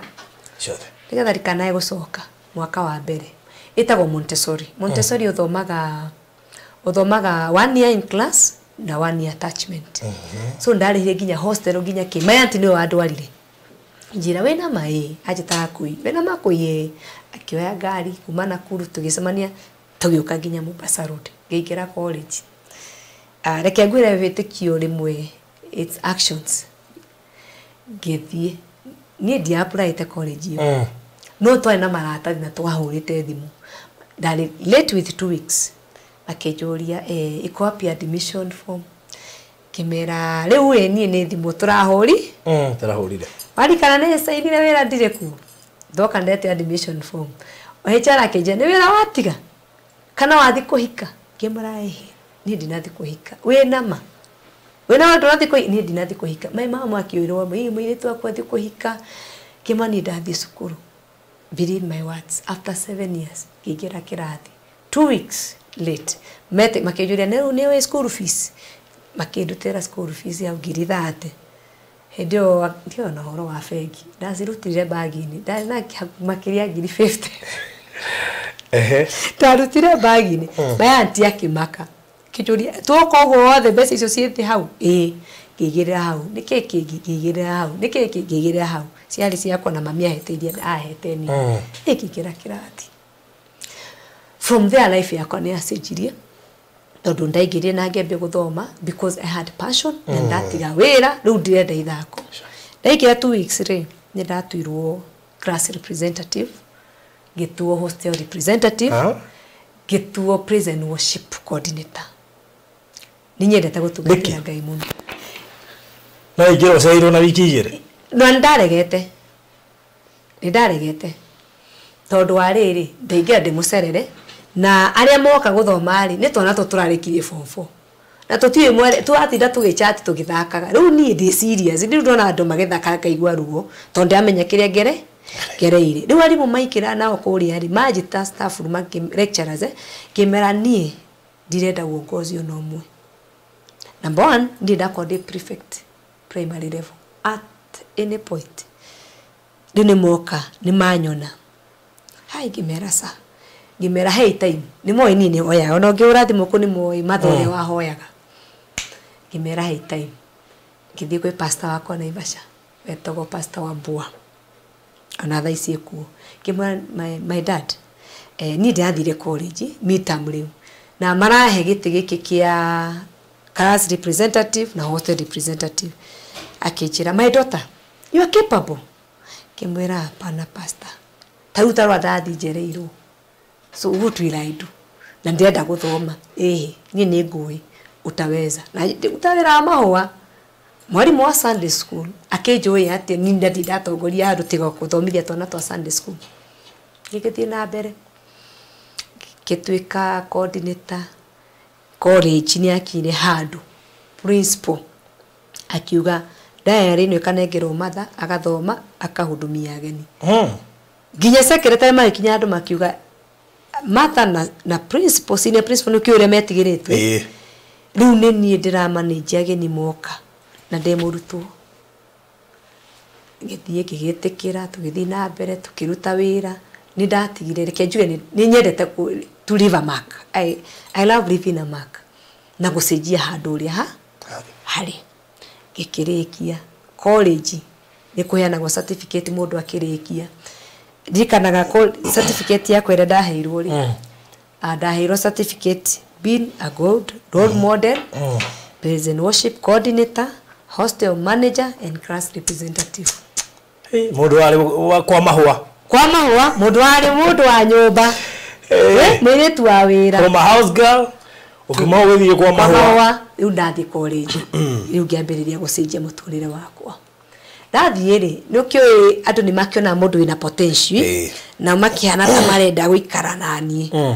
ciothe nĩgetha ndikanae gũcoka mwaka wa mbere. Ĩtagwo Montessori. Montessori ũthomaga 1 year in class na 1 year attachment. So ndarĩhire nginya hostel nginya kĩ. My auntie nĩwe wandwarire. Njĩra wĩna maĩ anjĩtaga kui wĩna makũi ĩ. Akĩoya ngari kuma Nakuru tũgĩcemania tũgĩũka nginya Mombasa Road ngĩingĩra college. Reke ngwĩre wĩtĩkio rĩmwe it's actions. Ngĩthiĩ niĩ ndiapplyĩte college ĩyo. No twarĩ na maratathi na twahũrĩte thimũ. Ndarĩ late with 2 weeks. Akĩnjũria iko wapi admission form. Ngĩmera rĩu ĩ niĩ nĩ thimũ tũrahũri. Tũrahũrire. Warikana nĩ cainire wĩra ndirĩ kuo. Ndoka ndete admission form. HR akĩnjĩra nĩ wĩra watiga kana wathi kũhika. Ngĩmwĩra ĩhĩ niĩ ndinathi kũhika. Wĩna ma? Wĩna ma ndũrathi kũhika? Niĩ ndinathi kũhika. My mama akĩũrwo mũirĩtu wakwa athi kũhika. Ngĩmwĩra niĩ ndathiĩ cukuru. Believe my words, after 7 years ngĩingĩra kĩrathi 2 weeks late. Mete makĩnjũria nĩ nĩ school fees. Makĩndutĩra school fees ya 30,000. Hĩndĩ ĩyo ndiona na ũhoro wa bengi. Ndacirutire bagi-inĩ. Ndarĩ na makĩria 50,000. Ndarutire bagi-inĩ. My auntie akĩmaka. Kĩnjũria twoka ũguo wothe mbeca icio ciĩte hau? Ĩĩ. Ngĩigĩrĩra hau. Nĩkĩ kĩngĩ? Ngĩigĩrĩra hau. Nĩkĩ kĩngĩ? Ngĩigĩrĩra hau. Ciarĩ ciakwa na mami ahete iria ahete niĩ. Ngĩingĩra kĩrathi. From there life yakwa nĩ yacenjirie. Tondũ ndaingĩrire na ngĩambia gũthoma because I had passion na ndatiga wĩra rĩu ndirenda ithako. Ndaingĩra 2 weeks rĩ nĩ ndatuirwo class representative, ngĩtuo hostel representative, ngĩtuo praise and worship coordinator. Nĩ nyendete gũtungatĩra Ngai mũno. Na ingĩra ũcereirwo na wiki igĩrĩ? Na nĩ ndaregete. Tondũ wa rĩrĩ ndaingĩra ndĩmũcerere na arĩa moka gũthoma rĩ nĩ twana tũrarĩkirie form 4 na tũtiũĩ mwere tũratinda tũgĩchat tũgĩthakaga. Rĩu niĩ ndĩ serious rĩu ndona andũ magĩthaka ngaigua ruo tondũ ndamenya kĩrĩa ngereire. Rĩu arimũ maikĩra nao kũrĩa rĩ manjĩta staff room lecturers ngĩmera niĩ ndirenda uongozi ona ũmwe. Number 1 ndiĩ ndakorwo ndĩ prefect primary level at any point. Rĩu nĩ moka nĩ manyona. Hai ngĩmera sa. Ngĩmera hey time nĩ moĩ niĩ nĩ hoyaga ona ũngĩhũra thimũ kũ nĩ moĩ matha ũrĩa wahoyaga. Ngĩmera hey time. Ngĩthiĩ kwĩ pastor wakwa Naivasha wetagwo pastor wa Mbua ona thaa ici ekuo. Ngĩmwĩra my dad niĩ ndĩrathire college midterm rĩu na marahe gĩtĩ gĩkĩ kĩa class representative na hostel representative. Akĩnjĩra my daughter you are capable. Ngĩmwĩra hapana pastor ta rĩu tarwa ndathiĩ njereirwo. So what will I do? Na ndĩrenda gũthoma. Ĩhĩ niĩ nĩ ngũĩ utaweza. Na utawĩra wa mahũa. Mwarimũ wa Sunday school akĩnjũĩ atĩ niĩ ndathiĩ ndatongoria andũ tiga gũthomithia twana twa Sunday school. Ngĩgĩthiĩ na mbere ngĩtuĩka coordinator. College nĩ yakinyire handũ principal akiuga diary ĩno ĩkanengerwo Martha agathoma akahudumia ageni. Nginya secretary magĩkinya andũ makiuga Martha na principal senior principal nĩ kĩũria metigĩrĩtwe. Rĩu nĩ niĩ ndĩramanage ageni moka na ndĩ mũrutwo. Ngĩthiĩ ngĩgĩtĩkĩra tũgĩthiĩ na mbere tũkĩruta wĩra. Nĩ ndatigire reke njuge nĩ nyendete to leave a mark. I love leaving a mark. Na gũcenjia handũ ũrĩa harĩ. Ngĩkĩrĩkia college nĩ kũheanagwo certificate mũndũ akĩrĩkia. Ndirikanaga certificate yakwa ĩrĩa ndaheirwo rĩ. Ndaheirwo certificate being a gold role model, praise and worship coordinator, hostel manager and class representative. Mũndũ warĩ kwa mahũa. Kwa mahũa mũndũ warĩ mũndũ wa nyũmba. Mũirĩtu wa wĩra. From a house girl ũkiuma ũgĩthiĩ kwa mahũa. Rĩu ndathiĩ college. Rĩu ngĩambĩrĩria gũcenjia mũtũrĩre wakwa. Ndathiĩ rĩ nĩ ũkĩũĩ andũ nĩ makĩona mũndũ wĩna potential na makĩhana ta marenda gũikara na niĩ.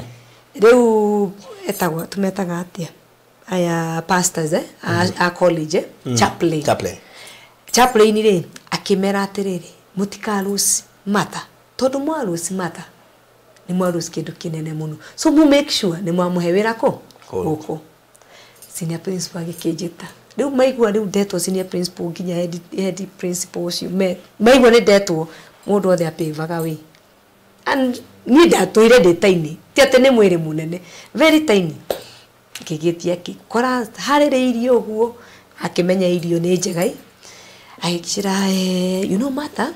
Rĩu etagwo tũmetaga atĩa aya pastors a college chaplain. Chaplain rĩ akĩmera atĩrĩrĩ mũtikarũci Martha tondũ mwarũci Martha Nĩ mwa lose kĩndũ kĩnene mũno. So mu make sure nĩ mwamũhe wĩra kũ? Gũkũ. Senior principal agĩkĩnjĩta. Rĩu maigua rĩu ndetwo senior principal nginya head principal ũcio maigua nĩ ndetwo mũndũ othe apĩvaga wĩ. And niĩ ndatũire ndĩ tiny, ti atĩ nĩ mwĩrĩ mũnene, very tiny. Ngĩgĩthiĩ akĩkora harĩrĩirie ũguo, akĩmenya irio nĩ njega. Agĩkĩra you know Martha,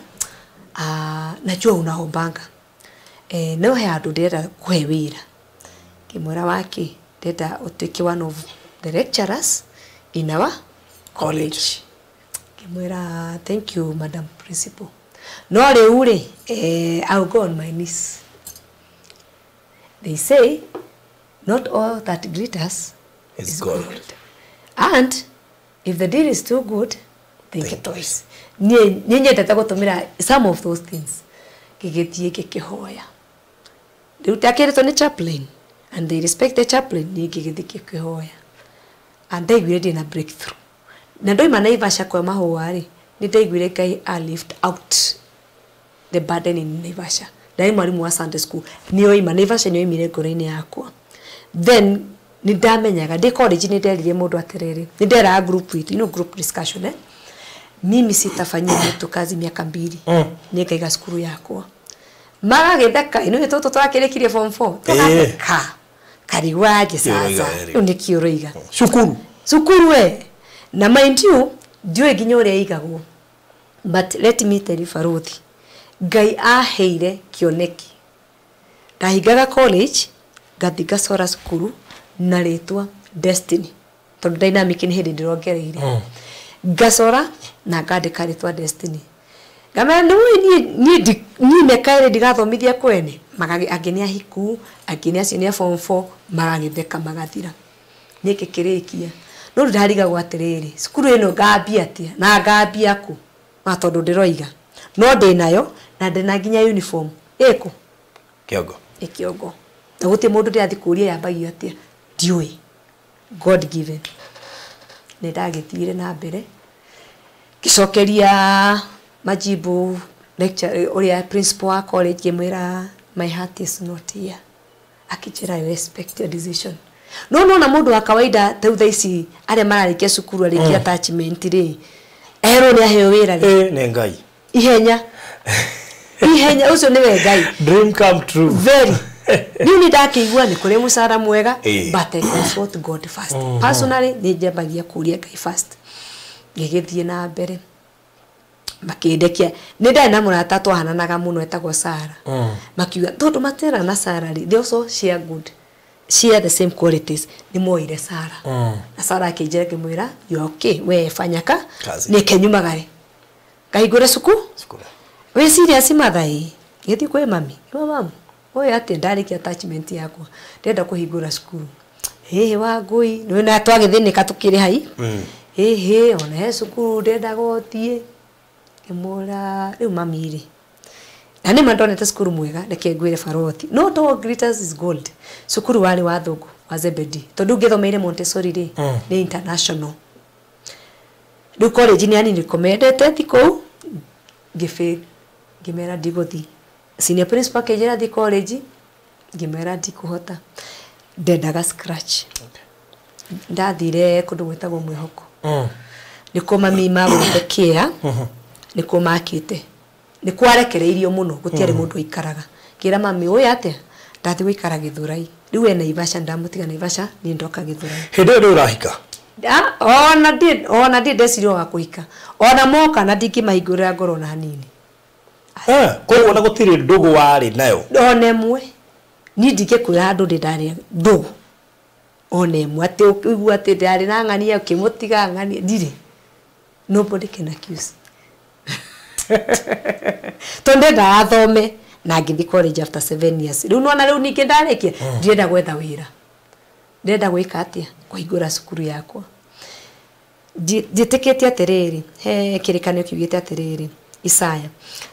najua unaombanga. No he handũ ndĩrenda kũhe wĩra. Ngĩmwĩra wake ndĩrenda ũtuĩke one of the lecturers in our college. Ngĩmwĩra thank you madam principal. No rĩu rĩ, I will go on my knees. They say not all that glitters is gold. And if the deal is too good, think it twice. Niĩ nyendete gũtũmĩra some of those things. Ngĩgĩthiĩ ngĩkĩhoya. Rĩu ndakĩrĩtwo nĩ chaplain and they respect the chaplain, niĩ ngĩgĩthiĩ ngĩkĩhoya. And ndaiguire ndĩ na breakthrough. Na ndoima Naivasha kwa mahũa rĩ, nĩ ndaiguire Ngai a lift out the burden in Naivasha. Ndarĩ mwarimũ wa Sunday school, nĩoima Naivasha, nĩoimire ngoro-inĩ yakwa. Then nĩ ndamenyaga ndĩ college nĩ nderire mũndũ atĩrĩrĩ, nĩ nderaga group witũ, you know group discussion Mimi sitafanyia mtu kazi miaka 2. Nĩ ngaiga cukuru yakwa. Magagĩtheka, ĩno tũtũ twakĩrĩkirie form 4. Tũgatheka. Karigwaje sasa. Rĩu nĩkĩ ũroiga? Cukuru. Cukuru we. Na mind you, ndiũĩ nginya ũrĩa ĩigagwo. But let me tell you Baruthi, Ngai aheire kĩoneki. Ndahingaga college, ngathi ngacora cukuru na rĩtwa Destiny. Tondũ dynamic nĩ hĩndĩ ndĩrongereire. Ngacora na ngandĩka rĩtwa Destiny. Ngamera nĩũĩ niĩ mĩaka ĩrĩ ndigathomithia kwene. Angĩ nĩ ahiku, angĩ nĩ acio nĩ a form 4, magagĩtheka magathira. Niĩ ngĩkĩrĩkia. No rĩu ndarigagwo atĩrĩrĩ, cukuru ĩno ngambia atĩa na ngambia kũ? Na tondũ ndĩroiga. No ndĩnayo na ndĩna nginya uniform. Ĩkũ? Kĩongo. Ĩ kĩongo. Na gũtirĩ mũndũ ndĩrathiĩ kũria yambagio atĩa. Ndiũĩ. God given. Nĩ ndagĩthire na mbere. Ngĩcokeria majibu lecture ũrĩa principal wa college ngĩmwĩra my heart is not here. Akĩnjĩra I respect your decision. No no na mũndũ wa kawaida ta thaa ici arĩa mararĩkia cukuru arĩkia attachment rĩ, erwo nĩ aheo wĩra rĩ. Nĩ Ngai. Ihenya. Ihenya ũcio nĩwe Ngai. Dream come true. Very. Rĩu nĩ ndakĩigua nĩ kũrĩ mũcara mwega, but I consult God first. Personally nĩ njambagia kũria Ngai first. Ngĩgĩthiĩ na mbere. Makĩndekia. Nĩ ndarĩ na mũrata twahananaga mũno etagwo Sara. Makiuga tondũ matera na Sara rĩ, they also share good. Share the same qualities. Nĩ moire Sara. Na Sara akĩnjĩra ngĩmwĩra, you are okay, we fanya ka. Nĩ kenyumagare. Ngahingũre cukuru. Wĩ serious Martha ĩ? Gĩthiĩ kwĩ mami. Kwĩ mamu. Oya atĩ ndarĩkia attachment yakwa. Ndĩrenda kũhingũra cukuru. Hĩhĩ wa ngũi, nĩ na twagĩthĩnĩka tũkĩrĩ hai. Hĩhĩ ona he cukuru ndĩrendaga ũthiĩ. Ngĩmwĩra rĩu mami rĩ. Na nĩ ma ndonete cukuru mwega, reke ngwĩre Barothi. Not all glitters is gold. Cukuru warĩ wa thũngũ wa Zebedi. Tondũ ngĩthomeire Montessori rĩ, nĩ international. Rĩu college nĩ yani recommended thi kũu, ngĩfail. Ngĩmera ndigũthiĩ. Senior principal akĩnjĩra thiĩ college, ngĩmera ndikũhota. Ndendaga scratch. Ndathire kũndũ gwĩtagwo Mwĩhoko. Nĩkuo mami magũrĩte kĩa, nĩkuo makĩte. Nĩ kwarekereirio mũno, gũtiarĩ mũndũ waikaraga. Ngĩra mami ũyũ atĩa? Ndathiĩ gũikara Gĩthũrai. Rĩu e Naivasha, ndamũtiga Naivasha, niĩ ndoka Gĩthũrai. Hĩndĩ ĩyo nĩ ũrahika? Ona ndĩ ndeciria wa kũhika. Ona moka na ndingĩmahingũrĩra ngoro ona hanini. Koguo ona gũtirĩ ndũgũ warĩ nayo? Ona ĩmwe. Niĩ ndingĩkwĩra handũ ndĩ ndarĩa ndũgũ. Ona ĩmwe atĩ ũkĩigua atĩ ndarĩ na ng'ania ũkĩmũtiga ng'ania, ndirĩ. Nobody can accuse. Tondũ ndendaga athome na ngĩthiĩ college after 7 years. Rĩu nĩwona rĩu ningĩ ndarĩkia, ndirenda gwetha wĩra. Ndĩrenda gwĩka atĩa? Kũhingũra cukuru yakwa. Njĩtĩkĩtie atĩrĩrĩ, he kĩrĩkanĩro kiugĩte atĩrĩrĩ, Isaya,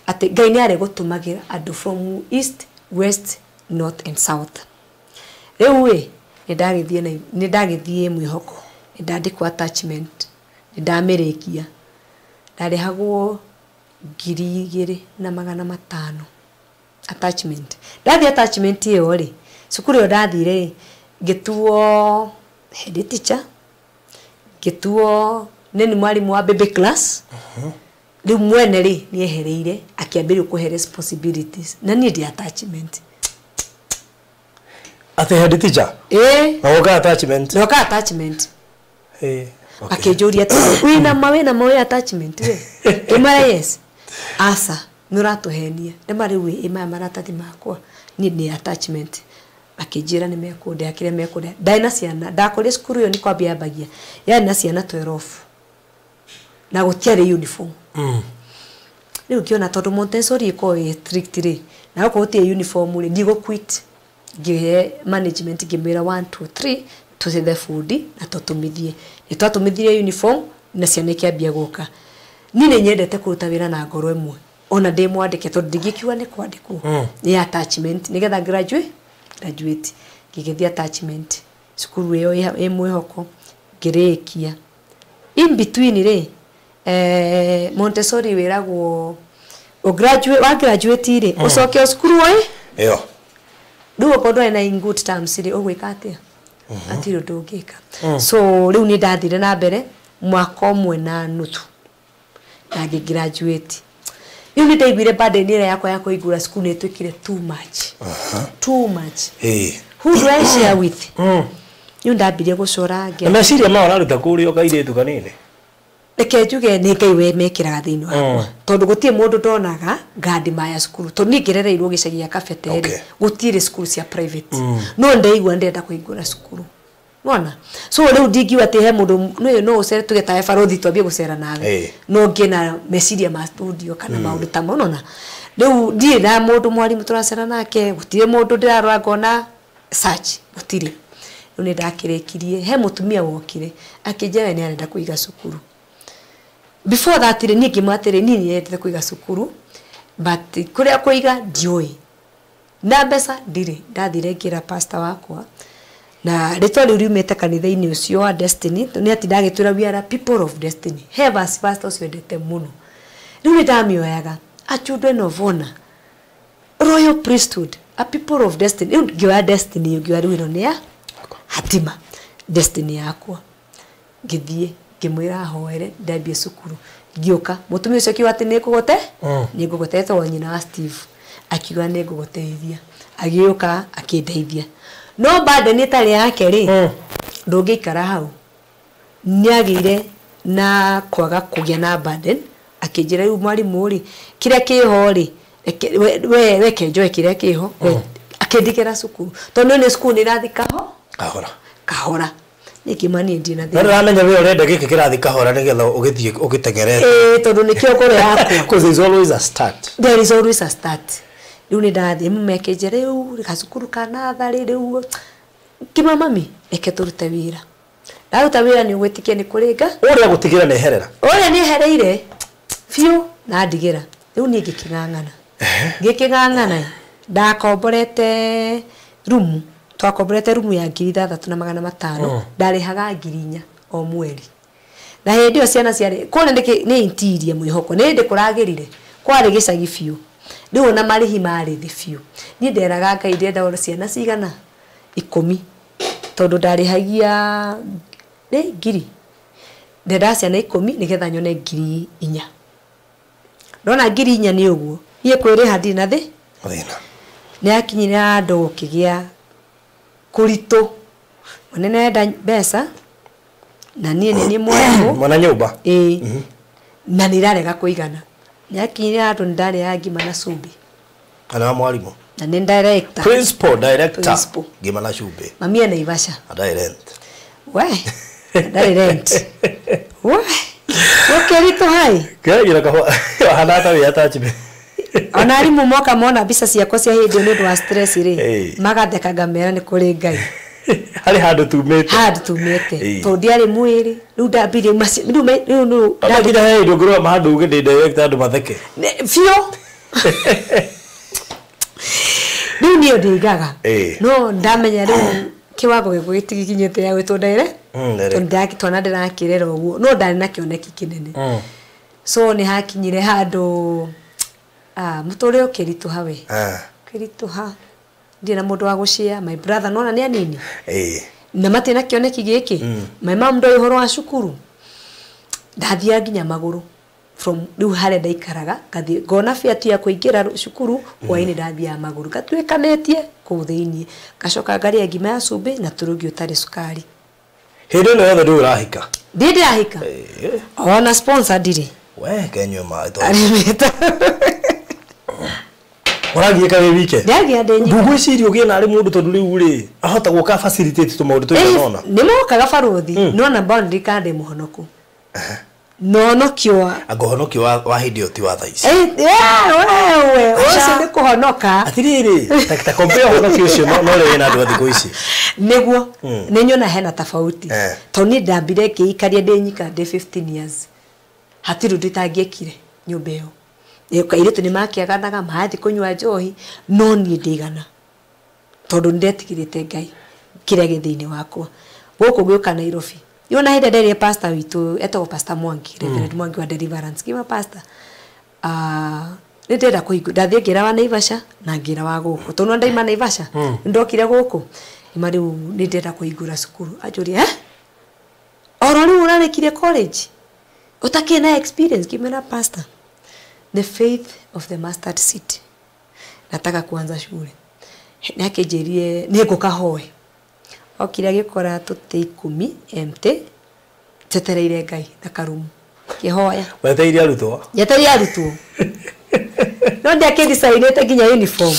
atĩ Ngai nĩ arĩgũtũmagĩra andũ from east, west, north and south. Rĩu ĩ, nĩ ndagĩthiĩ Mwĩhoko, nĩ ndandĩkwo attachment, nĩ ndamĩrĩkia. Ndarĩhagwo 2,500. Attachment ndathi attachment ĩyo rĩ, cukuru ĩyo ndathire rĩ, ngĩtuo head teacher, ngĩtuo nĩ mwarimũ wa baby class. Rĩu mwene rĩ nĩehereire akĩambĩrĩria kũhe responsibilities na niĩ ndi attachment. Ate head teacher? Ĩĩ. Na woka attachment? Woka attachment. Ĩĩ. Akĩnjũria atĩrĩ, wĩna ma wĩna ma wĩ attachment we? Ngĩmwĩra yes. Aca, nĩ ũratũhenia. Ndĩma rĩu ĩ maya maratathi makwa niĩ nĩ attachment. Akĩnjĩra nĩ mekũndĩha kĩrĩa mekũndĩha. Ndarĩ na ciana, ndakorire cukuru ĩyo nĩ kwambia yambagia. Yarĩ na ciana 12 na gũtiarĩ uniform. Rĩu ngĩona tondũ Montessori ĩkoragwo ĩ strict rĩ, na okorwo gũtirĩ uniform rĩ, ndigũ quit. Ngĩhe management ngĩmwĩra 1 2 3 tũcethe bundi na tũtũmithie. Nĩ twatũmithirie uniform na ciana ikĩambia gũka. Niĩ nĩ nyendete kũruta wĩra na ngoro ĩmwe ona ndĩ mwandĩke tondũ ndingĩkiuga nĩ kwandĩkwo. Nĩ attachment nĩgetha graduate. Ngĩgĩthiĩ attachment cukuru ĩyo ĩ mwĩhoko ngĩrĩkia. In between rĩ, Montessori wĩragwo wa graduate rĩ, ũcoke o cukuru ĩ ĩyo. Rĩu okorwo ndwarĩ na in good terms rĩ, ũgwĩka atĩa? Hatirĩ ũndũ ũngĩka. So rĩu nĩ ndathire na mbere mwaka ũmwe na nuthu na ngĩ graduate. Rĩu nĩ ndaiguire burden ĩrĩa yakwa ya kũhingũra cukuru nĩ ĩtuĩkire too much. Too much. Who do I share with? Rĩu ndambirie gũcora ngĩ. Na meciria mao ũraruta kũrĩa kairĩtu kanini? Reke njuge nĩ Ngai we mekĩraga thĩinĩ wakwa. Tondũ gũtirĩ mũndũ ndonaga ngandima ya cukuru. Tondũ niĩ ngĩrereirwo gĩcagi gĩa Kabete rĩ, gũtirĩ cukuru cia private. No ndaigua ndĩrenda kũhingũra cukuru. Wona? So rĩu ndingiuga atĩ he mũndũ no ũcere tuge ta barothi twambie gũcera nawe. No ngĩe na meciria ma studio kana maũndũ ta mau, nona. Rĩu ndirĩ na mũndũ mwarimũ tũracera nake, gũtirĩ mũndũ ndĩrarora ngona search, gũtirĩ. Rĩu nĩ ndakĩrĩkirie, he mũtumia wokire akĩnjĩra we nĩ arenda kũiga cukuru. Before that rĩ, niĩ ngĩmwĩra atĩrĩ, niĩ nĩnyendete kũiga cukuru but kũrĩa kũiga ndiũĩ na mbeca ndirĩ. Ndathire ngĩra pastor wakwa na rĩtwa rĩu riumĩte kanitha-inĩ ũcio wa Destiny, nĩ ati ndagĩtwĩra we are a people of destiny. He verse pastor ũcio endete mũno. Rĩu nĩ ndamĩoyaga, a children of honor, royal priesthood, a people of destiny. Rĩu ngĩoya destiny, ngĩoya rĩu ĩno nĩ ya hatima destiny yakwa. Ngĩthiĩ ngĩmwĩra ahoere ndambie cukuru. Ngĩũka mũtumia ũcio akiuga atĩ nĩngũgũte nĩngũgũte, etagwo nyina wa Steve, akiuga nĩngũgũteithia. Agĩũka akĩndeithia. No burden ĩtarĩ yake rĩ, ndũngĩikara hau. Nĩagĩire na kwaga kũgĩa na burden, akĩnjĩra rĩu mwarimũ rĩ, kĩrĩa kĩho rĩ, we reke njoe kĩrĩa kĩho, akĩndigĩra cukuru. Tondũ nĩ cukuru nĩ ĩrathiĩ kahora kahora. Nĩkĩ niĩ ndirĩ na thĩna. No ndĩramenya we ũrenda gĩkĩ kĩrathiĩ kahora nĩgetha ũgĩthiĩ ũgĩteng'erete. Ĩĩ, tondũ nĩkĩo ngoro yakwa. Because there is always a start. There is always a start. Rĩu nĩ ndathiĩ mekĩnjĩra rĩu gacukuru ka natharĩ rĩu ngĩma mami reke tũrute wĩra. Ndaruta wĩra nĩ ũgwĩtĩkia nĩ kũrĩnga. Ũrĩa gũtigĩra nĩ eherera. Ũrĩa nĩ ehereire biũ na ndigĩra. Rĩu niĩ ngĩkĩng'ang'ana. Ngĩkĩng'ang'ana ndakomborete rumu. Twakomborete rumu ya 6,500 ndarĩhaga 4,000 o mweri. Na hĩndĩ ĩyo ciana ciarĩ kũrĩa nĩ interior mwĩhoko, nĩ hĩndĩ kũragĩrire kwarĩ gĩcagi biũ. Rĩu ona marĩhi marĩ thĩ biũ. Niĩ nderaga Ngai ndĩrenda ona ciana cigana 10 tondũ ndarĩhagia nĩ ngiri. Ndendaga ciana 10 nĩgetha nyone 4,000. Ndona 4,000 nĩ ũguo. Niĩ kwĩrĩha ndirĩ na thĩ. Thĩna. Nĩ yakinyire handũ gũkĩgĩa kũritũ. Mũnene enda mbeca na niĩ nĩ niĩ mwarimũ. Mwana nyũmba. Ĩĩ. Na nĩ irarega kũigana. Nĩ yakinyire handũ nĩ ndarĩaga ngima na cumbĩ. Kana mwarimũ. Na nĩ director. Principal director. Principal. Ngima na cumbĩ. Mami e Naivasha. Ndarĩ rent. We. Ndarĩ rent. We. Ũkĩritũ hai. Kĩragira kahũa hana ta wĩ attachment. Ona arimũ moka mona mbica ciakwa cia hĩndĩ ĩyo nĩ ũndũ wa stress rĩ, magatheka ngamera nĩ kũrĩ Ngai. Harĩ handũ tumĩte. Handũ tumĩte. Tondũ ndiarĩ mwĩrĩ. Rĩu ndambirie rĩu rĩu ndambirie he hĩndĩ ũngĩrũgama handũ uge ndĩ director andũ matheke. Biũ. Rĩu niĩ ndĩigaga. No ndamenya rĩu kiwango gĩkũ gĩtigikinyĩte ya gwĩtwo ndere. Tondũ twana ndĩrakĩrera ũguo. No ndarĩ na kĩoneki kĩnene. So nĩ hakinyire handũ mũtũrĩre ũkĩritũha we. Kĩritũha ndirĩ na mũndũ wa gũshare my brother nona nĩ anini na matirĩ na kĩoneki gĩkĩ. My mom ndoĩ ũhoro wa cukuru, ndathiaga nginya magũrũ from rĩu harĩa ndaikaraga ngathiĩ ngona fare tu ya kũingĩra cukuru hwainĩ, ndathiaga magũrũ ngatuĩkanĩtie kũu thĩiniĩ, ngacoka ngarĩa ngima ya cumbĩ na tũrũgi ũtarĩ cukari. Hĩndĩ ĩno yothe ndũĩ ũrahika? Ndirĩ ndĩrahika, ona sponsor ndirĩ. We kenyue maĩ tondũ Arĩmĩta. Ũragiĩka wĩ wike? Ndĩragia ndĩ nyika. Ndũgwĩciria ũgĩe narĩ mũndũ tondũ rĩu rĩ ahota gũka facilitate tũmaũndũ tũigana ũna? Nĩ mokaga barũthi, no namba ndirikana ndĩ mũhonoku nonokio. Anga ũhonokio wa hĩndĩ ĩyo ti wa thaa ici. Wewe ũcio nĩ kũhonoka. Atirĩrĩ, ta compare ũhonokio ũcio no ũrĩa wĩna andũ a thikũ ici. Nĩguo nĩ nyona hena tofauti, tondũ niĩ ndambire ngĩikaria ndĩ nyika ndĩ 15 years, hatirĩ ũndũ itangĩekire nyũmba ĩyo. Kairĩtu nĩ makĩaganaga marathiĩ kũnyua njohi, no niĩ ndĩigana tondũ nĩ ndetigĩrĩte Ngai kĩrĩa gĩ thĩinĩ wakwa. Gũkũ ngĩũka Nairobi, yona hĩndĩ nderire pastor witũ etagwo Pastor Mwangi, Reverend Mwangi wa Deliverance, ngĩma pastor, nĩ ndĩrenda kũhingũra, ndathiĩ ngĩra wa Naivasha na ngĩra wa gũkũ tondũ no ndaima Naivasha nĩ ndokire gũkũ ima rĩu nĩ ndĩrenda kũhingũra cukuru. Anjũria, eh, oro rĩu ũrarĩkirie college ũtakĩrĩ na experience? Ngĩmwĩra, pastor, the faith of the mustard seed, nataka kuanza shule. Nĩ akĩnjĩrie nĩ ngũka hoe. Okire agĩkora tũtĩ 10 empty, njetereire Ngai na karumu ngĩhoya. Wetereire arutwo? Njetereire arutwo, no ndiakĩdicainĩte nginya uniform.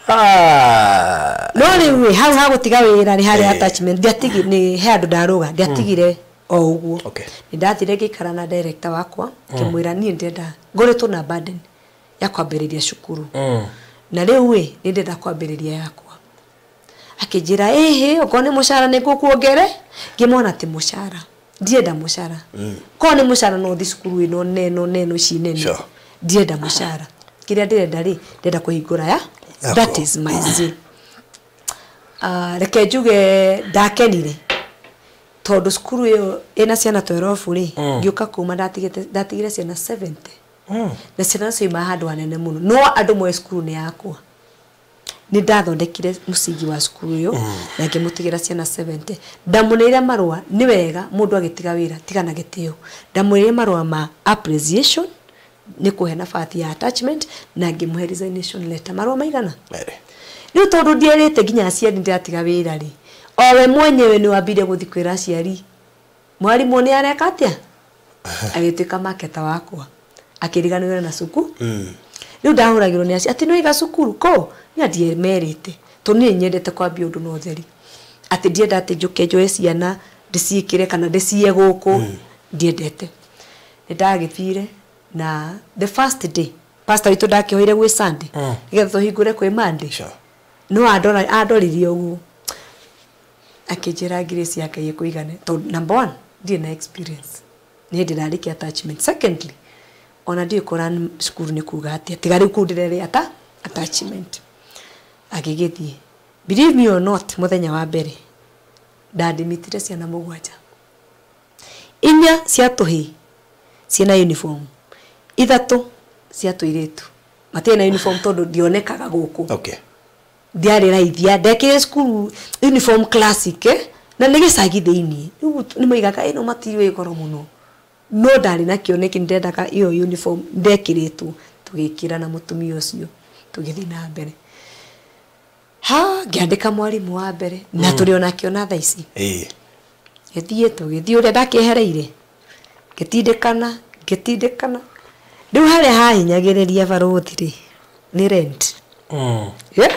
Ah. No rĩu ĩ, hau hagũtiga wĩra nĩ harĩa attachment ndiatigi, nĩ he andũ ndarũga ndiatigire o ũguo. Nĩ ndathire ngĩikara na director wakwa, ngĩmwĩra niĩ ndĩrenda ngoretwo na burden ya kwambĩrĩria cukuru na rĩu ĩ nĩ ndĩrenda kwambĩrĩria yakwa. Akĩnjĩra ĩhĩ, okorwo nĩ mũcara nĩ ngũkuongere. Ngĩmwona ti mũcara, ndienda mũcara. Korwo nĩ mũcara no thi cukuru ĩno neno neno ici nene. Ndienda mũcara, kĩrĩa ndĩrenda rĩ, ndĩrenda kũhingũra ya Yakwa. That is my zeal. Reke njuge ndakenire tondũ cukuru ĩyo ĩna ciana 12 rĩ, ngĩũka kuma ndatigire ciana 70 na ciana icio ima handũ hanene mũno, no andũ moe cukuru nĩ yakwa. Nĩ ndathondekire mũcingi wa cukuru ĩyo na ngĩmũtigĩra ciana 70. Ndamũneire marũa, nĩ wega mũndũ agĩtiga wĩra tiga na gĩtĩo, ndamũneire marũa ma appreciation nĩ kũhe nabathi ya attachment na ngĩmũhe resignation letter, marũa maigana. Merĩ. Rĩu tondũ ndierĩte nginya aciari ndĩratiga wĩra rĩ, o we mwenyewe nĩ wambire gũthiĩ kwĩra aciari mwarimũ nĩ areka atĩa, agĩtuĩka maketa wakwa, akĩriganĩrwo na cukuru. Rĩu ndahũragĩrwo nĩ aciari atĩ nĩ waiga cukuru kũ niĩ ndiemerĩte tondũ niĩ nyendete kwambia ũndũ na ũtheri, atĩ ndienda atĩ njũke njoe ciana ndĩciĩkĩre kana ndĩciye gũkũ, ndiendete. Nĩ ndagĩthire na the first day pastor witũ ndakĩhoire gwĩ Sunday nĩgetha tũhingũre kwĩ Monday. No andora andoririe ũguo akĩnjĩra grace ya Ngai ĩkũigane tondũ number one ndirĩ na experience, nĩ hĩndĩ ndarĩkia attachment, secondly ona ndiũĩ kũran cukuru nĩ kuga atĩa tiga rĩu kũu ndĩrerĩ ata attachment. Agĩgĩthiĩ, believe me or not, mũthenya wa mbere ndadimitire ciana 7, 4 cia tũhĩĩ ciĩna uniform, 3 cia tũirĩtu matirĩ na uniform tondũ ndionekaga gũkũ. Ndiarĩ raithia ndekire cukuru uniform classic, eh? Na nĩ gĩcagi thĩiniĩ, rĩu nĩ moigaga ĩno matiriũĩ goro mũno, no ndarĩ na kĩoneki ndendaga ĩyo uniform ndekĩrĩtwo, tũgĩkĩra na mũtumia ũcio tũgĩthiĩ na mbere. Ha ngĩandĩka mwarimũ wa mbere na tũrĩ onake ona thaa ici. Gĩthiĩ tũgĩthiĩ ũrĩa ndakĩehereire, ngĩtindĩkana ngĩtindĩkana, rĩu harĩa hahinyagĩrĩria barũthi rĩ nĩ rent. Yeah?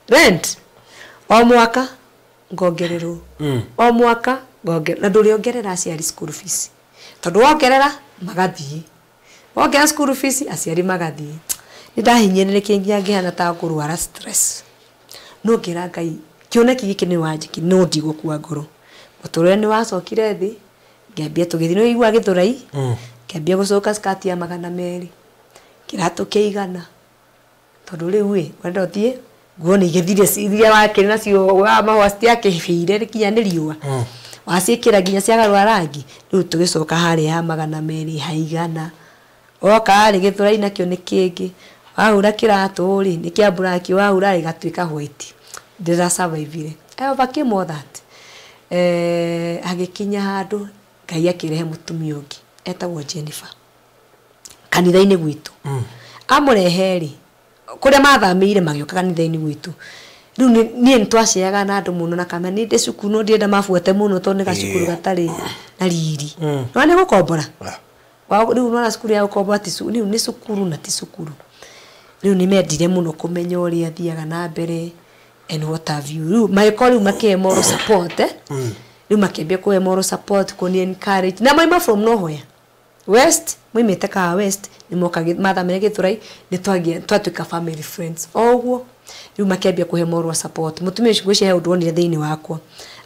Rent o mwaka ngongererwo, o mwaka ngongererwo, na ndũrĩongerera aciari school fees tondũ wongerera magathiĩ, wongerera school fees aciari magathiĩ. Nĩ ndahinyĩrĩrĩkire nginya ngĩhana ta ngũrwara stress, no ngĩra Ngai kĩoneki gĩkĩ nĩ wanjĩki no ndigũkua ngoro. Mũtũrĩre nĩ wacokire thĩ, ngĩambia tũgĩthiĩ nĩ ũigua Gĩthũrai, ngĩambia gũcoka skirt ya 200, kĩratũ kĩa 100, tondũ rĩu ĩ wenda ũthiĩ nguo nĩ igĩthire iria wakĩrĩ nacio wa mahũa citiakĩhĩire kinya nĩ riũa waciĩkĩra nginya ciagarũra rangi. Rĩu tũgĩcoka harĩa ya 200 ha 100, woka rĩ Gĩthũrai nakĩo nĩ kĩngĩ. Wahura kĩratũ rĩ nĩ kĩa black, wahura gĩgatuĩka white. Ndĩra survive. I overcame all that. Agĩkinya handũ Ngai akĩrehe mũtumia ũngĩ etagwo Jennifer kanitha-inĩ gwitũ. Amũrehe rĩ kũrĩa mathamĩire magĩũka kanitha-inĩ gwitũ. Rĩu niĩ nĩtwaceaga na andũ mũno na kama nĩ ndĩ cukuru no ndienda mabuate mũno tondũ nĩ gacukuru gatarĩ na riri. No nĩ gũkombora. Rĩu nona cukuru ya gũkombora ti rĩu nĩ cukuru na ti cukuru. Rĩu nĩ mendire mũno kũmenya ũrĩa thiaga na mbere and what have you. Rĩu magĩkorwo rĩu makĩhe moral support Rĩu makĩambia kũhe moral support, kũni encourage. Na maima from nowhere. West, moimĩte Kahawa West, nĩ moka mathamĩre Gĩthũrai, nĩ twatuĩka family friends. O ũguo rĩu makĩambia kũhe moral support. Mũtumia ũcio ngwĩciria he ũndũ onire thĩinĩ wakwa.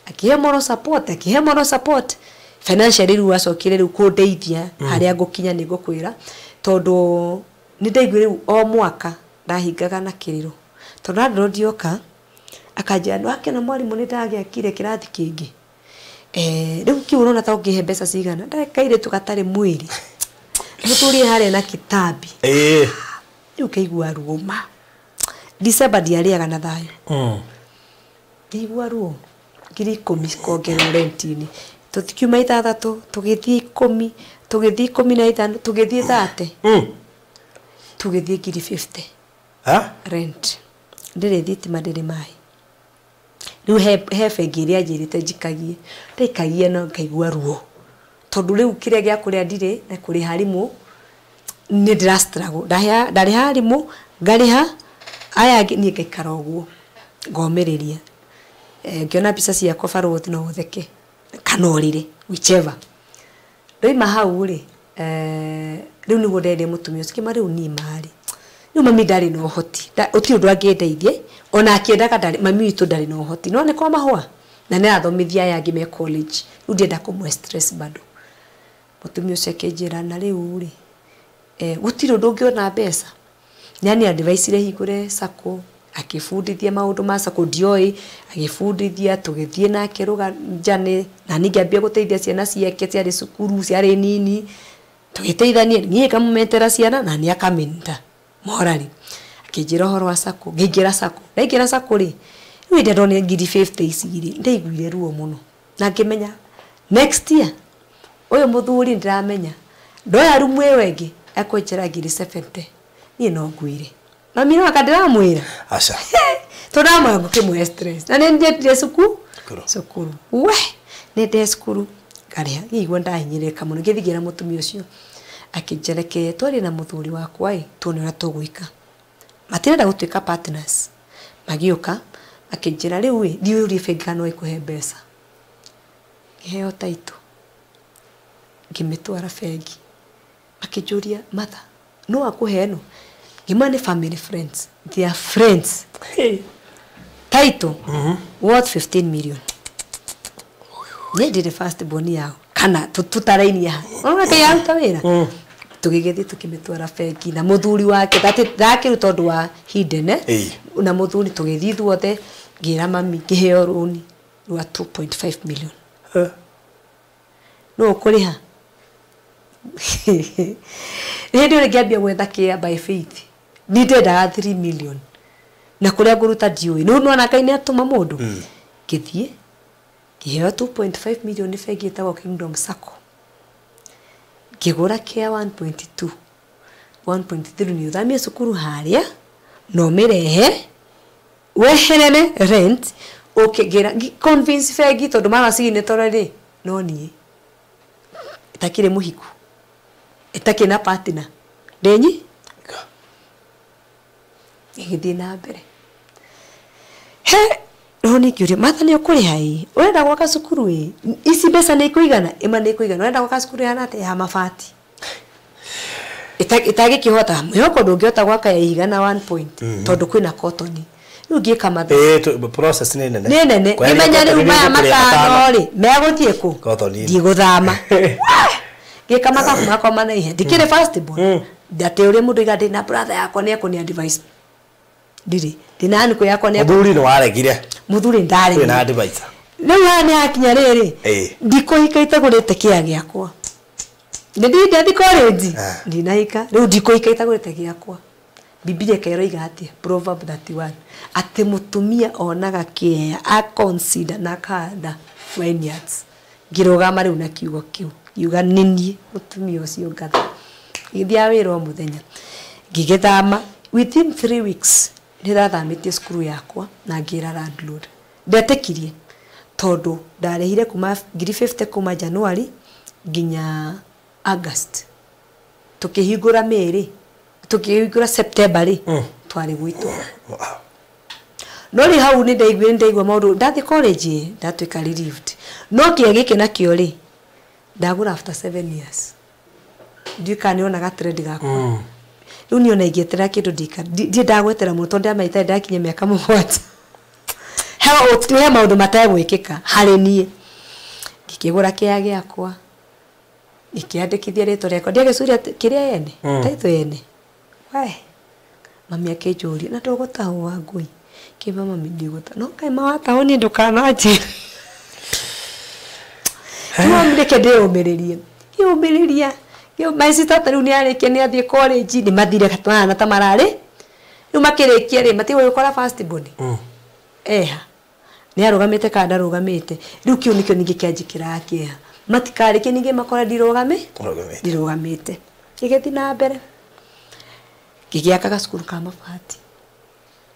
Akĩhe moral support, akĩhe moral support. Financially rĩu acokire rĩu kũndeithia harĩa ngũkinya nĩ ngũkwĩra, tondũ nĩ ndaiguire rĩu o mwaka ndahingaga na kĩrĩro. Tondũ landlord oka akanjĩra nĩwakĩona mwarimũ nĩ ndagĩakire kĩrathi kĩngĩ. Rĩu kĩu ũrona ta ũngĩhe mbeca cigana, ndarĩ kairĩtu gatarĩ mwĩrĩ. Mũtũrie harĩa na kĩtambi. Rĩu ngaigua ruo ma. December ndiarĩaga na thayũ. Ngaigua ruo 10,000 kongerwo rent-inĩ. Tũtikiuma 6 tũgĩthiĩ 10, tũgĩthiĩ 15, tũgĩthiĩ 30. Tũgĩthiĩ 50,000. Rent. Ndĩrĩ thitima, ndĩrĩ maĩ. Rĩu he bengi ĩrĩa njĩrĩte njikagie. Ndaikagia no ngaigua ruo. Tondũ rĩu kĩrĩa gĩa kũrĩa ndirĩ na kũrĩha arimũ nĩ ndĩra struggle. Ndarĩha arimũ, ngarĩha aya angĩ, niĩ ngaikara ũguo ngomĩrĩria. Ngĩona mbica ciakwa barũthi no ũtheke kana ũrĩre, whichever. Ndoima hau rĩ, rĩu nĩguo nderire mũtumia ũcio, kĩma rĩu niĩ marĩ. Rĩu mami ndarĩ na ũhoti. Gũtirĩ ũndũ angĩndeithia, ona akĩendaga ndarĩ, mami witũ ndarĩ na ũhoti. No nĩ kwa mahũa. Na nĩ arathomithia aya angĩ me college. Rĩu ndienda kũmũhe stress bado. Mũtumia ũcio akĩnjĩra na rĩu rĩ, gũtirĩ ũndũ ũngĩona mbeca. Nĩ advice hingũre sacco, akĩbundithia maũndũ ma sacco ndioĩ, agĩbundithia tũgĩthiĩ nake rũganjane, na niĩ ngĩambia gũteithia ciana ciake ciarĩ cukuru, ciarĩ nini, tũgĩteithania, niĩ ngamũmentera ciana na nĩ akamenta morally. Akĩnjĩra ũhoro wa sacco, ngĩingĩra sacco. Ndaingĩra sacco rĩ, rĩu hĩndĩ ĩrĩa ndonire 50,000 ici rĩ, ndaiguire ruo mũno. Na ngĩmenya next year ũyũ mũthuri ndĩramenya ndoya rumu ĩyo ĩngĩ ekũnjĩra 70,000. Niĩ no nguire. Mami no akandĩramwĩra. Aca. Tondũ ndamwĩra ngũkĩmũhe stress. Na nĩ ndĩendire cukuru. Cukuru. We, nĩ ndĩ cukuru. Ngarĩha, ngĩigua ndahinyĩrĩrĩka mũno. Ngĩthiĩ ngĩra mũtumia ũcio. Akĩnjĩra twarie na mũthuri wakwa ĩ, tuone ũrĩa tũgwĩka. Matirenda gũtuĩka partners. Magĩũka, akĩnjĩra rĩu ĩ, thiĩ ũrie bengi kana no ĩkũhe mbeca. Ngĩheo title. Ngĩmĩtwara bengi. Makĩnjũria, Martha, no akũhe ĩno? Ngĩmwĩra nĩ family friends. They are friends. Title worth 15 million. Niĩ ndirĩ first born yao. Kana tũtarainie haha. Ũrona kaĩ aruta wĩra? Tũgĩgĩthiĩ tũkĩmĩtwara bengi na mũthuri wake, ndakĩrũ tondũ wa hidden, Na mũthuri tũgĩthiĩ ithuothe, ngĩra mami ngĩheo rũni rwa 2.5 million. No ũkũrĩha? Hĩndĩ ĩyo ngĩambia gwetha kĩa by faith. Ni ndendaga 3 million. Na kũrĩa ngũruta ndiũĩ. Nĩ nona Ngai nĩ atũma mũndũ. Ngĩthiĩ ngĩheo 2.5 million nĩ bengi ĩtagwo Kingdom Sacco. Ngĩgũra kĩa 1.2. 1.3 nĩ ũthamie cukuru harĩa na ũmĩrehe weherere rent ũkĩngĩra convince bengi tondũ mara signatory rĩ no niĩ ĩtakĩrĩ mũhiku ĩtakĩrĩ na partner ndenyi ĩgĩthiĩ na mbere. He no nĩ ngĩũria Martha nĩ ũkũrĩha ĩ ũrenda gwaka cukuru ĩ ici mbeca nĩ ikũigana ĩma nĩ ikũigana ũrenda gwaka cukuru ĩhana atĩa ya mabati itagĩkĩhota mwĩhoko ndũngĩhota gwaka ya ihiga na 1 point tondũ kwĩna cotton rĩu ngĩka mathabu process nĩ nene nĩ nene ngĩmenya rĩu maya matano rĩ megũthiĩ kũ ndigũthama ngĩka mathabu makwa manaihe ndikĩrĩ first born atĩ ũrĩa mũndũ aiga ndĩna brother yakwa nĩ ekũni advice ndirĩ ndĩna anko yakwa nĩ mũthuri nĩ waregire mũthuri ndaregire kwĩna advice rĩu haha nĩ hakinya rĩrĩ ndikũhika itagũrĩte kĩa gĩakwa nĩ ndindathi college ndinahika rĩu ndikũhika itagũrĩte gĩakwa Biblia ĩroiga atĩa? Proverb 31 atĩ mũtumia onaga kĩea a consider na akahanda vineyards. Ngĩrũgama rĩu na kiugo kĩu, ngiuga nĩ niĩ mũtumia ũcio ngatha. Ngĩthiaga wĩra o mũthenya, ngĩgĩthama within 3 weeks nĩndathamĩtie cukuru yakwa na ngĩra landlord. Ndetĩkirie tondũ ndarĩhire kuma ngiri 50 kuma January nginya August. Tukĩhingũra May rĩ, tukĩhingũra September rĩ, twarĩ gwitũ. No rĩ hau nĩ ndaiguire, nĩ ndaigua maũndũ. Ndathiĩ college ndatuĩka relieved, no kĩo gĩkĩ nakĩo rĩ, ndagũra after 7 years. Ndiũĩ kana nĩonaga trend gakwa rĩu. Niĩ ona ingĩeterera kĩndũ ndirĩ ndagwetera mũno, tondũ ndamaita ndakinya mĩaka 7 he maũndũ mategwĩkĩka harĩ niĩ. Ngĩkĩgũra kĩea gĩakwa, ngĩkĩandĩkithia rĩtwa rĩakwa, ndiagĩcuria kĩrĩa ene taitũ ene. We mami akĩnjũria, na ndũgũtahwo wa ngui? Kĩma mami, ndigũta no kaĩ mawatahwo niĩ ndũkananjĩre. Rĩu reke ndĩyũmĩrĩrie, ngĩyũmĩrĩria. My sister ta rĩu nĩ arĩkia, nĩ athiĩ college, nĩ mathire mahana ta mararĩ rĩu makĩrĩkia rĩ, matigũ gũkora first born eha nĩ arũgamĩte kana ndarũgamĩte. Rĩu kĩu nĩkĩo ningĩ kĩanjĩkĩraga kĩeha, matikarĩkie ningĩ makore ndirũgame. Ũrũgamĩte. Ndirũgamĩte. Gĩgĩthiĩ na mbere, ngĩgĩaka gacukuru ka mabati,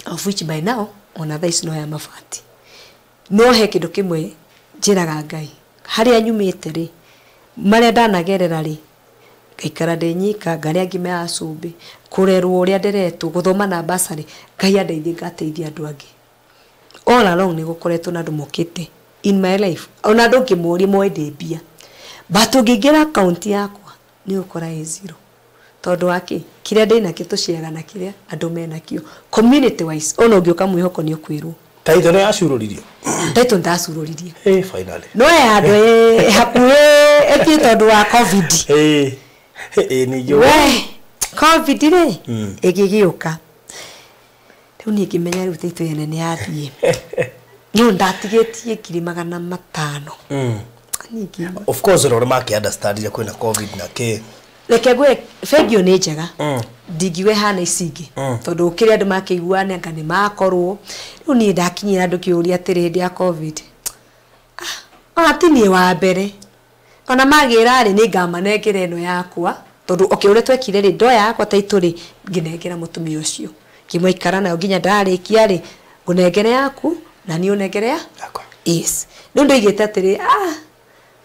of which by now ona thaa ici no ya mabati. No he kĩndũ kĩmwe njĩraga Ngai, harĩa nyumĩte rĩ, marĩa ndanagerera rĩ, ngaikara ndĩ nyika, ngarĩa ngima ya cumbĩ, kũrerwo ũrĩa nderetwo, gũthoma na basarĩ, Ngai andeithie ngateithia andũ angĩ. All along nĩ gũkoretwo na andũ mokĩte in my life, ona andũ ngĩmoria moĩ ndĩ mbia, but ũngĩingĩra akaunti yakwa nĩ ũkora ĩ zero, tondũ wa kĩ? Kĩrĩa ndĩnakĩo tũciaga na kĩrĩa andũ menakĩo community wise. Ona ũngĩũka mwĩhoko nĩ ũkwĩrwo. Taitũ nĩ yacurũririo? Taitũ ndacurũririe. Hey, finally. No he handũ hakuhĩ ĩtie tondũ wa COVID. Ĩ ningĩ. We COVID rĩ ĩgĩgĩũka, rĩu niĩ ngĩmenya rĩu taitũ yene nĩ yathiĩ, no ndatigĩtie 500,000. Niĩ Of course ũrĩa makĩ understandire kwĩna COVID na kĩ. Reke ngwĩre, bengio nĩ njega, ndingiuga ĩhana ici ingĩ, tondũ kĩrĩa andũ makĩiguane anga nĩ makorwo. Rĩu niĩ ndakinyĩra andũ kĩũria atĩrĩ, hĩndĩ ya COVID, ona ti niĩ wa mbere, ona magĩra rĩ, nĩ ngamanengera ĩno yakwa, tondũ okay, ũrĩa twekire rĩ, ndoya yakwa taitũ rĩ, ngĩnengera mũtumia ũcio, ngĩmũikara nayo nginya ndarĩkia rĩ, ngũnengere yaku na niĩ ũnengere ya Yakwa. Yes, rĩu ndoigĩte atĩrĩ,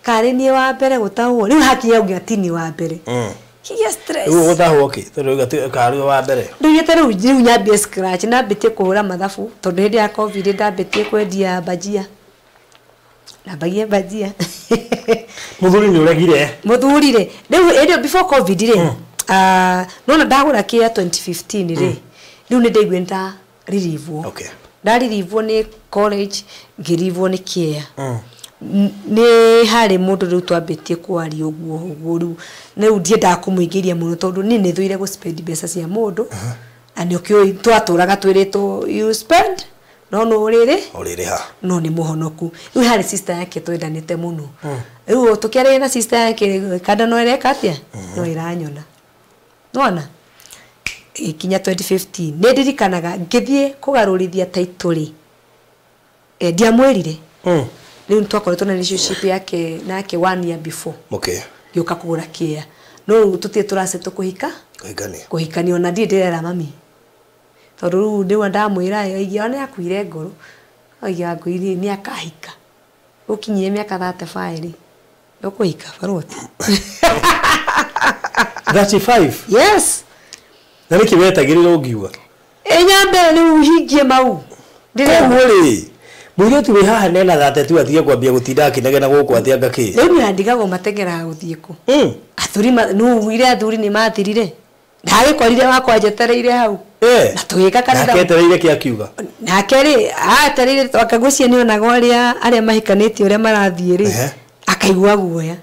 karĩ niĩ wa mbere gũtahwo? Rĩu hakinya ũngĩ ti niĩ wa mbere. Kĩgĩa stress. Rĩu ũgũtahwo kĩ? Tondũ uga karĩ wa mbere. Ndoigĩte rĩu nyambie scratch, nambĩtie kũhũra mathabu, tondũ hĩndĩ ya COVID ndambĩtie kwendia bajia, ndambagia bajia. Mũthuri nĩ ũregire. Mũthuri rĩ, rĩu ĩndĩ before COVID rĩ, nona ndagũra kĩa 2015 rĩ, rĩu nĩ ndaiguire nda ririvwo. Ndaririivwo nĩ college, ngĩrivwo nĩ kĩea. Nĩ harĩ mũndũ rĩu twambĩtie kwaria ũguo ũguo, rĩu ndiendaga kũmũingĩria mũno, tondũ niĩ nĩ thũire gũ-spend mbeca cia mũndũ, na nĩ ũkĩũĩ twatũraga twĩrĩtwo you spend no no rĩrĩ Ũrĩrĩha. No nĩ mũhonoku. Rĩu harĩ sister yake twendanĩte mũno, rĩu tũkĩaria na sister yake kanda no ĩreka atĩa, no ĩranyona nona. Ĩkinya 2015 nĩ ndirikanaga ngĩthiĩ kũgarũrithia title rĩ, ndiamwĩrire. Rĩu nĩ twakoretwo na relationship yake nake one year before ngĩũka kũgũra kĩea, no rĩu tũtirĩ tũracetwo kũhika. Kũhikania. Kũhikania, ona ndirĩ ndĩrera mami, tondũ rĩu ndĩwa ndamwĩra oigia ona akuire ngoro, oiga ngũi nĩ akahika, ũkinyire mĩaka 35 rĩ, ũkũhika barũti? 35? Yes. Na nĩkĩ wetagĩrĩra ũngiuga? Ĩnyambe rĩu hingie mau. Koguo rĩ, mũirĩtu wĩ haha nena 32 atige kwambia gũtinda akĩnegena gũkũ atĩ anga kĩ. Rĩu niĩ ndigagwo mateng'eraga gũthiĩ kũ? Athuri nĩugire athuri nĩ mathirire, ndagĩkorire wakwa njetereire hau na tũgĩka kanitha. Nake etereire kĩ akiuga? Nake rĩ, atereire akagũcia nĩ onaga ũrĩa arĩa mahikanĩtie ũrĩa marathiĩ rĩ, akaigua guoya.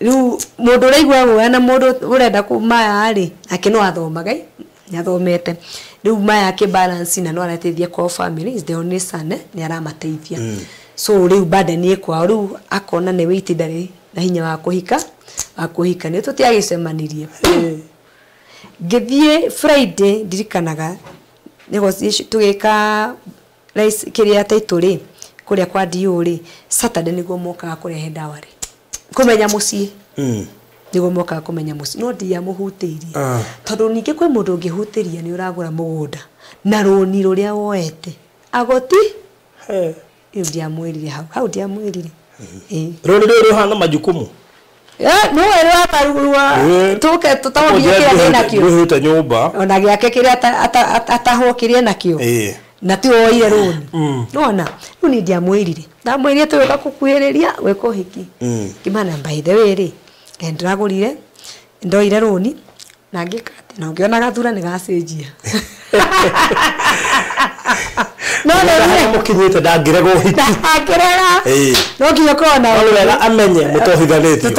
Rĩu mũndũ ũraigua guoya na mũndũ ũrenda maya rĩ, nake no athomaga, nĩ athomete rĩu maya akĩ balance na no arateithia kwao, family is the only son, nĩ aramateithia. So rĩu burden ĩ kwao, rĩu akona nĩ wĩiti, ndarĩ na hinya wa kũhika, wa kũhika nĩ tũtiagĩcemanirie. Ngĩthiĩ Friday ndirikanaga tũgĩka kĩrĩa taitũ rĩ kũrĩa kwa DO rĩ Saturday nĩguo mokaga kũrehe ndawa rĩ kũmenya mũciĩ nĩguo mokaga kũmenya mũciĩ no ndiamũhutĩirie tondũ ningĩ kwĩ mũndũ ũngĩhutĩria nĩ ũragũra mũgũnda na rũni rũrĩa woete agoti rĩu ndiamwĩrire hau ndiamwĩrire. Rũni rũrũ rũhana majukumu no rwa tuke tutaongie kĩrĩa nakĩo rũhĩte nyũmba ona gĩake kĩrĩa atahwo kĩrĩa nakĩo na ti woire rũni nona rĩu ni ndiamwĩrire ndamwĩrire tũgĩũka gũkuhĩrĩria gwĩka ũhiki ngĩmana by the way rĩ ndĩragũrire ndoire rũni na ngĩka atĩ na ũngĩona gathura nĩ gacenjia no no mũkinyĩte ndangĩrega ũhiki ndangĩrega no nginya ũkorwo na wega amenye mũtohithanĩtio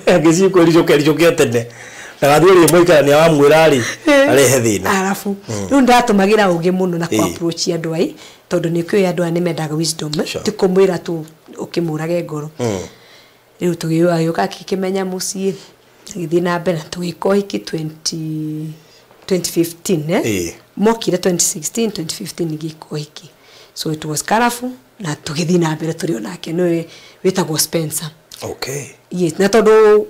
angĩciĩ kwĩricũke tene ndagathiĩ rĩ mũikarania wa mwĩra rĩ arehe thĩna arabu rĩu ndatũmagĩra ũgĩ mũno na kũ approach andũ ai tondũ nĩ kĩũĩ andũ aya nĩ mendaga wisdom ti kũmwĩra tu ũkĩmũrage ngoro rĩu tũgĩũka akĩmenya mũciĩ tũgĩthiĩ na mbere tũgĩka ũhiki 2015 mokire 2016 2015 ngĩka ũhiki so it was colorful na tũgĩthiĩ na mbere tũrĩ onake nĩwe wĩtagwo Spencer. Okay. Yes, na tondũ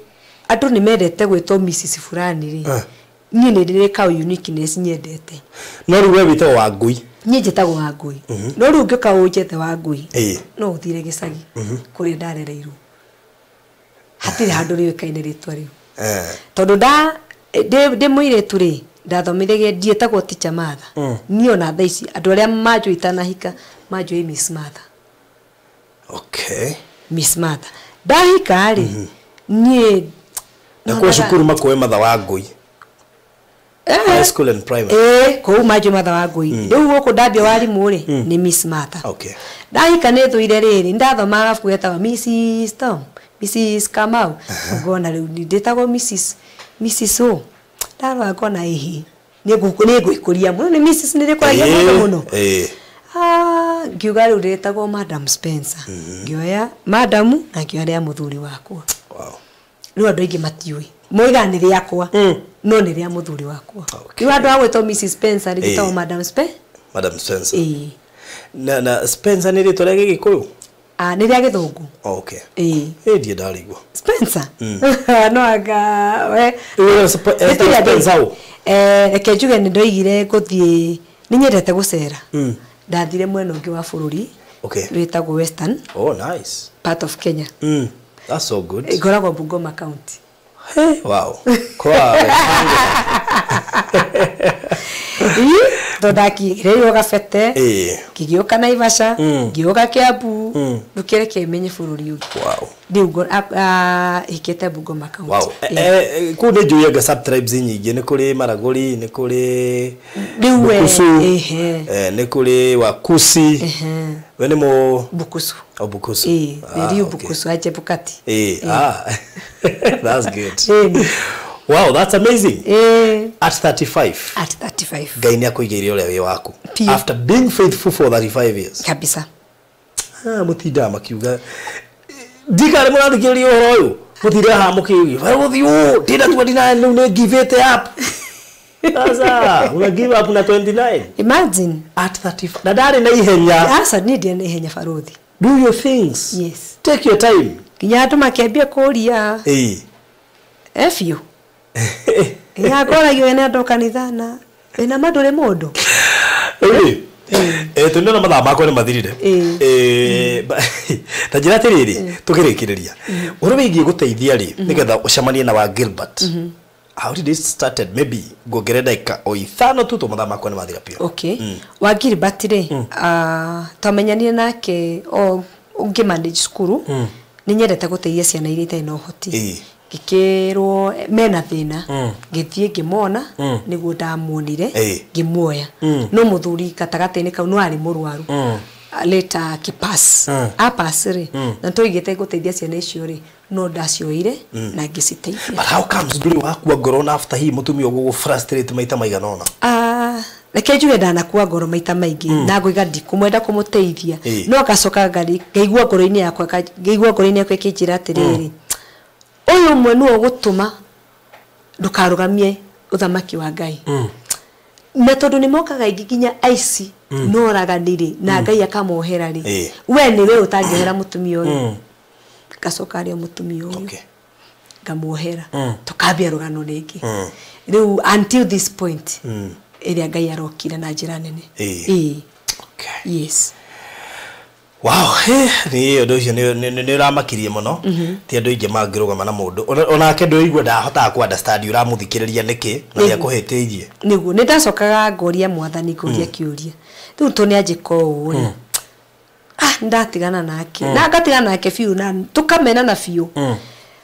andũ nĩ mendete gwĩtwo Mrs fulani rĩ niĩ nĩ ndĩrĩ ka uniqueness nyendete no rĩu we wĩtagwo Wangui niĩ njĩtagwo Wangui no rĩu ũngĩũka ũnjĩte Wangui no ũthire gĩcagi kũrĩa ndarereirwo hatirĩ handũ rĩũĩkaine rĩtwa rĩu tondũ ndĩ mũirĩtu rĩ ndathomithagia ndiĩtagwo teacher Martha niĩ ona thaa ici andũ arĩa manjũĩ itanahika manjũĩ Miss Martha. Okay. Miss Martha ndahika rĩ niĩ na kwa cukuru makoe Martha Wangui high school and primary kũu manjũĩ Martha Wangui rĩu gũkũ ndambia warimũ rĩ nĩ Miss Martha. Okay. Ndahika nĩ thũire rĩrĩ ndathomaga gabuku getagwo Mrs Tom Mrs Kamau ngona rĩu ndĩtagwo Mrs O ndarora ngona ĩhĩ nĩ ngũikũria mũno nĩ Mrs nĩ rĩkũragia mũndũ mũno ngiuga rĩu ndĩtagwo Madam Spencer ngĩoya madam na ngĩoya rĩa mũthuri wakwa. Rĩu andũ aingĩ matiũĩ moigaga nĩ rĩakwa no nĩ rĩa mũthuri wakwa rĩu andũ a gwĩtwo Mrs Spencer rĩtagwo Madam Madam Spencer. Na Spencer nĩ rĩtwa rĩa Gĩgĩkũyũ nĩ rĩa Gĩthũngũ. Okay. Ĩ ndiĩ ndarigwo Spencer no anga we Spencer reke njuge nĩ ndoigire gũthiĩ nĩ nyendete gũcera ndathire mwena ũngĩ wa bũrũri wĩtagwo Western. Oh, nice. Part of Kenya. That's so good. Ĩkoragwo Bungoma County. Hey, wow. Kwa tondũ ndakĩgereirwo Gabete ngĩgĩũka Naivasha ngĩũka Kiambu ndũkĩreke menye bũrũri ũngĩ. Wow. Rĩu hikĩte Bungoma County. Wow. Kũu nĩ njũĩ anga sub tribes nyingĩ nĩ kũrĩ Maragoli nĩ kũrĩ Bukusu nĩ kũrĩ Wakusi we nĩ mũ Bukusu. Oh, Bukusu. Nĩ Bukusu aje Bukati. That's good. Wow, that's amazing. At 35. At 35. Ngai nĩ akũigĩire ũrĩa wĩ waku. After being faithful for 35 years. Kabisa. Mũtindaga makiuga ndikare mũrathikĩrĩria ũhoro ũyũ mũtindaga haha mũkĩuga gũthiĩ ũũ ndĩna 29 rĩu nĩ give it up. Sasa una give up na 29. Imagine. At 35. Na ndarĩ na ihenya. Aca niĩ ndirĩ na ihenya barũthi. Do your things. Yes. Take your time. Nginya andũ makĩambia kũũria. Biũ. Nginya ngoragio ene andũ kanitha na wĩna ma ndũrĩ mũndũ. Tũnĩona mathaa makwa nĩ mathirire. Ta njĩra atĩrĩrĩ tũkĩrĩkĩrĩria ũhoro wĩgiĩ gũteithia rĩ nĩgetha ũcemanie na wa Gilbert. How did it started? Maybe nguongerera ndagĩka o ithano tu mathaa makwa nĩ mathira biũ. Okay. Wa Gilbert rĩ twamenyanire nake o ngĩ manage cukuru nĩ nyendete gũteithia ciana iria itarĩ na ũhoti ngĩkĩrwo mena thĩna ngĩthiĩ ngĩmona nĩguo ndamuonire ngĩmuoya no mũthuri gatagatĩ-inĩ kau no arĩ mũrwaru later akĩpass apass rĩ na tũigĩte gũteithia ciana icio rĩ no ndacioire na ngĩciteithia. But how comes ndũrĩ wakua ngoro na after hii mũtumia ũguo frustrate maita maigana ũna? Reke njuge ndanakua ngoro maita maingĩ na ngũiga ndikũmwenda kũmũteithia no ngacoka ngaigua ngoro-inĩ yakwa ĩkĩnjĩra atĩrĩrĩ ũyũ ũmwe nĩwe ũgũtũma Ndukarugamie uthamaki wa Ngai. Na tondu ni mokaga ingi nginya aici noraganire na Ngai akamohera ri. We ni we utangihera mutumia uyu. Ngacoka aria mutumia uyu. Ngamuohera. Tukambia rugano ringi. Riu until this point iria Ngai arokire na njira nene. Okay. Yes. Wow, ni undu ucio ni uramakirie muno. Ti andu aingi mangirugama na mundu onake nduigua ndahotaga ku understand uramuthikiriria niki na ni akuhitiirie. Niguo ni ndacokaga ngoria mwathani ngoria kiuria. Riu to ni anjika uu ri. Ndatigana nake. Na ngatigana nake biu na tukamenana biu.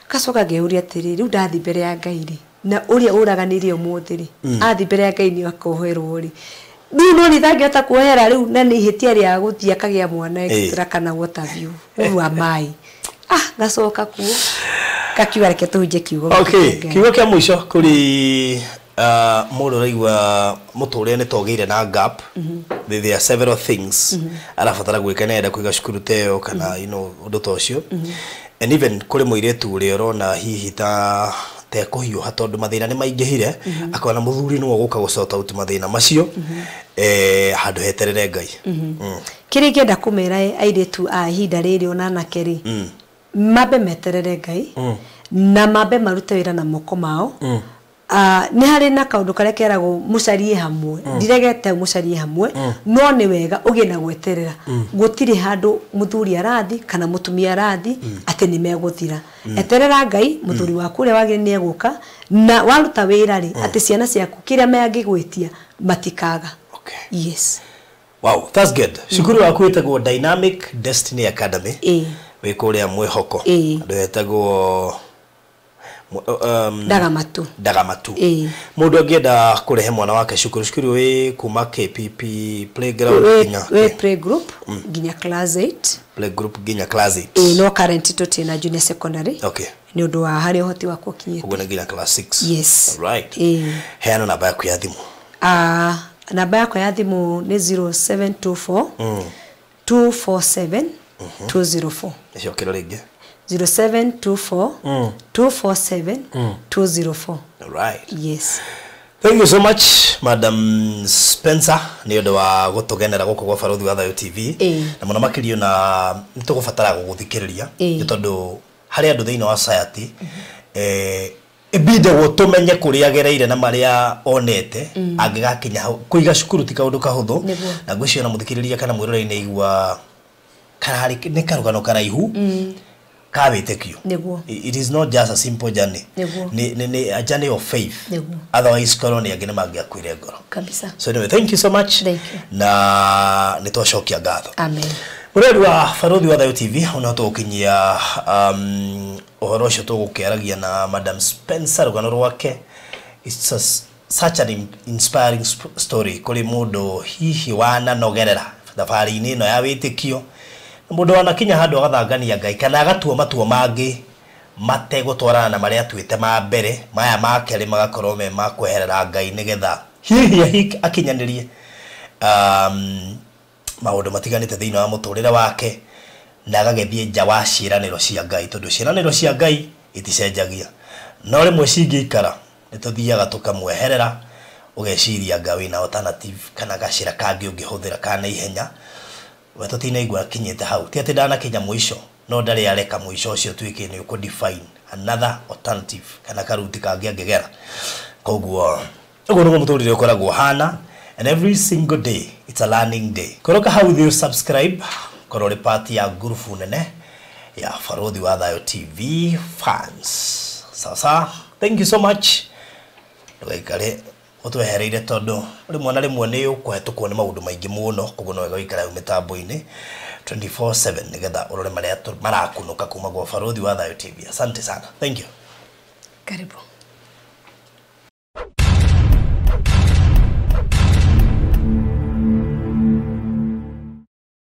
Kacoka ngeuria atiri riu ndathi mbere ya Ngai ri. Na uria uraganirie umuthi ri. Athi mbere ya Ngai ni akoherwo ri. Riu no ni thangihota kuohera riu na ni ihitia ria guthia kagia mwana extra kana what have you uru mai. Ngacoka kuo kakiuga reke tuhunjie kiugo. Okay, kiugo kia mwisho kuri mundu uraigua muturire ni togeire na gap. There are several things arabatara gwika na enda kuiga cukuru teo kana you know undu ta ucio. And even kuri muiretu uria urona hihi ta tekuhiuha tondu mathina ni maingihire akona muthuri no guka gusota out mathina macio handu heterere Ngai. Kiri ngenda kumera airitu a ihinda riri ona anake ri mambe meterere Ngai na mambe marute wira na moko mao. Ni hari na kaundu karia keragwo mucarie hamwe. Ndiregete mucarie hamwe no ni wega ugie na gweterera. Gutiri handu muthuri arathi kana mutumia arathi ati ni meguthira. Eterera Ngai muthuri waku uria wagire ni eguka na waruta wira ri ati ciana ciaku kiria mangigwitia matikaga. Okay. Yes. Wow, that's good. Cukuru waku witagwo Dynamic Destiny Academy. Wi kuria Mwihoko. Andu etagwo Dagamatu. Dagamatu. Mundu angienda kurehe mwana wake cukuru cukuru wi kuma KPP playground nginya we playgroup nginya class 8. Playgroup nginya class 8. No current tutina junior secondary. Okay. Ni undu wa hari uhoti wa kukinyite. Uguo nginya class 6. Yes. Right. Heana namba yaku ya thimu. Namba yakwa ya thimu ni 0724 247 204. Icokero ringi. 0724 247 204. All right. Yes. Thank you so much, Madam Spencer. Ni undu wa gutugenera guku gwa Baruthi wa Thayu TV. Na muno makirio na nitugubatara guguthikiriria ni tondu hari andu thiini wa society ibindagwo tumenye kuria agereire na maria onete angigakinya hau kuiga cukuru ti kaundu kahuthu na ngwiciria na muthikiriria kana mwirore-ini igua karari ni karugano karaihu ka witikio. It is not just a simple journey. Ni a journey of faith. Otherwise korwo ni angi ni mangiakuire ngoro kabisa. So anyway, thank you so much. Thank you. Na ni twacokia ngatho. Amen. Mũrori wa Baruthi wa Thayu TV ona tũgũkinyia ũhoro ũcio tũgũkĩaragia na Madam Spencer rũgano rwake. It's such an inspiring story kũrĩ mũndũ hihi wananogerera thabarĩ-inĩ ĩno ya wĩtĩkio, mũndũ wanakinya handũ agathangania Ngai kana agatua matua mangĩ mategũtwarana na marĩa atuĩte ma mbere maya ma kerĩ magakorwo me ma kweherera Ngai nĩgetha hihi akinyanĩrie maũndũ matiganĩte thĩinĩ wa mũtũrĩre wake na agagĩthiĩ nja wa ciĩranĩro cia Ngai tondũ ciĩranĩro cia Ngai iticenjagia no rĩmwe cingĩikara nĩ tũthiaga tũkamweherera ũgeciria Ngai wĩna alternative kana gacĩra kangĩ ũngĩhũthĩra ka naihenya. We tũtinaigua akinyĩte hau ti atĩ ndanakinya mũico no ndarĩ areka mũico ũcio tuĩke nĩ ũkũ define another alternative kana karuti kangĩ angĩgera. Koguo ũguo nĩguo mũtũrĩre ũkoragwo hana. And every single day it's a learning day. Koroka hau thĩ subscribe korwo ũrĩ part ya ngurubu nene ya Baruthi wa Thayu TV fans. Sasa thank you so much. Ndũgaikare ũtwehereire tondũ rĩmwe na rĩmwe nĩ ũkũhetũkwo nĩ maũndũ maingĩ mũno koguo no wega ũikare hau mĩtambo-inĩ 24/7 nĩgetha ũrore marĩa marakunũka kuma gwa Baruthi wa Thayu TV. Asante sana. Thank you. Karibu.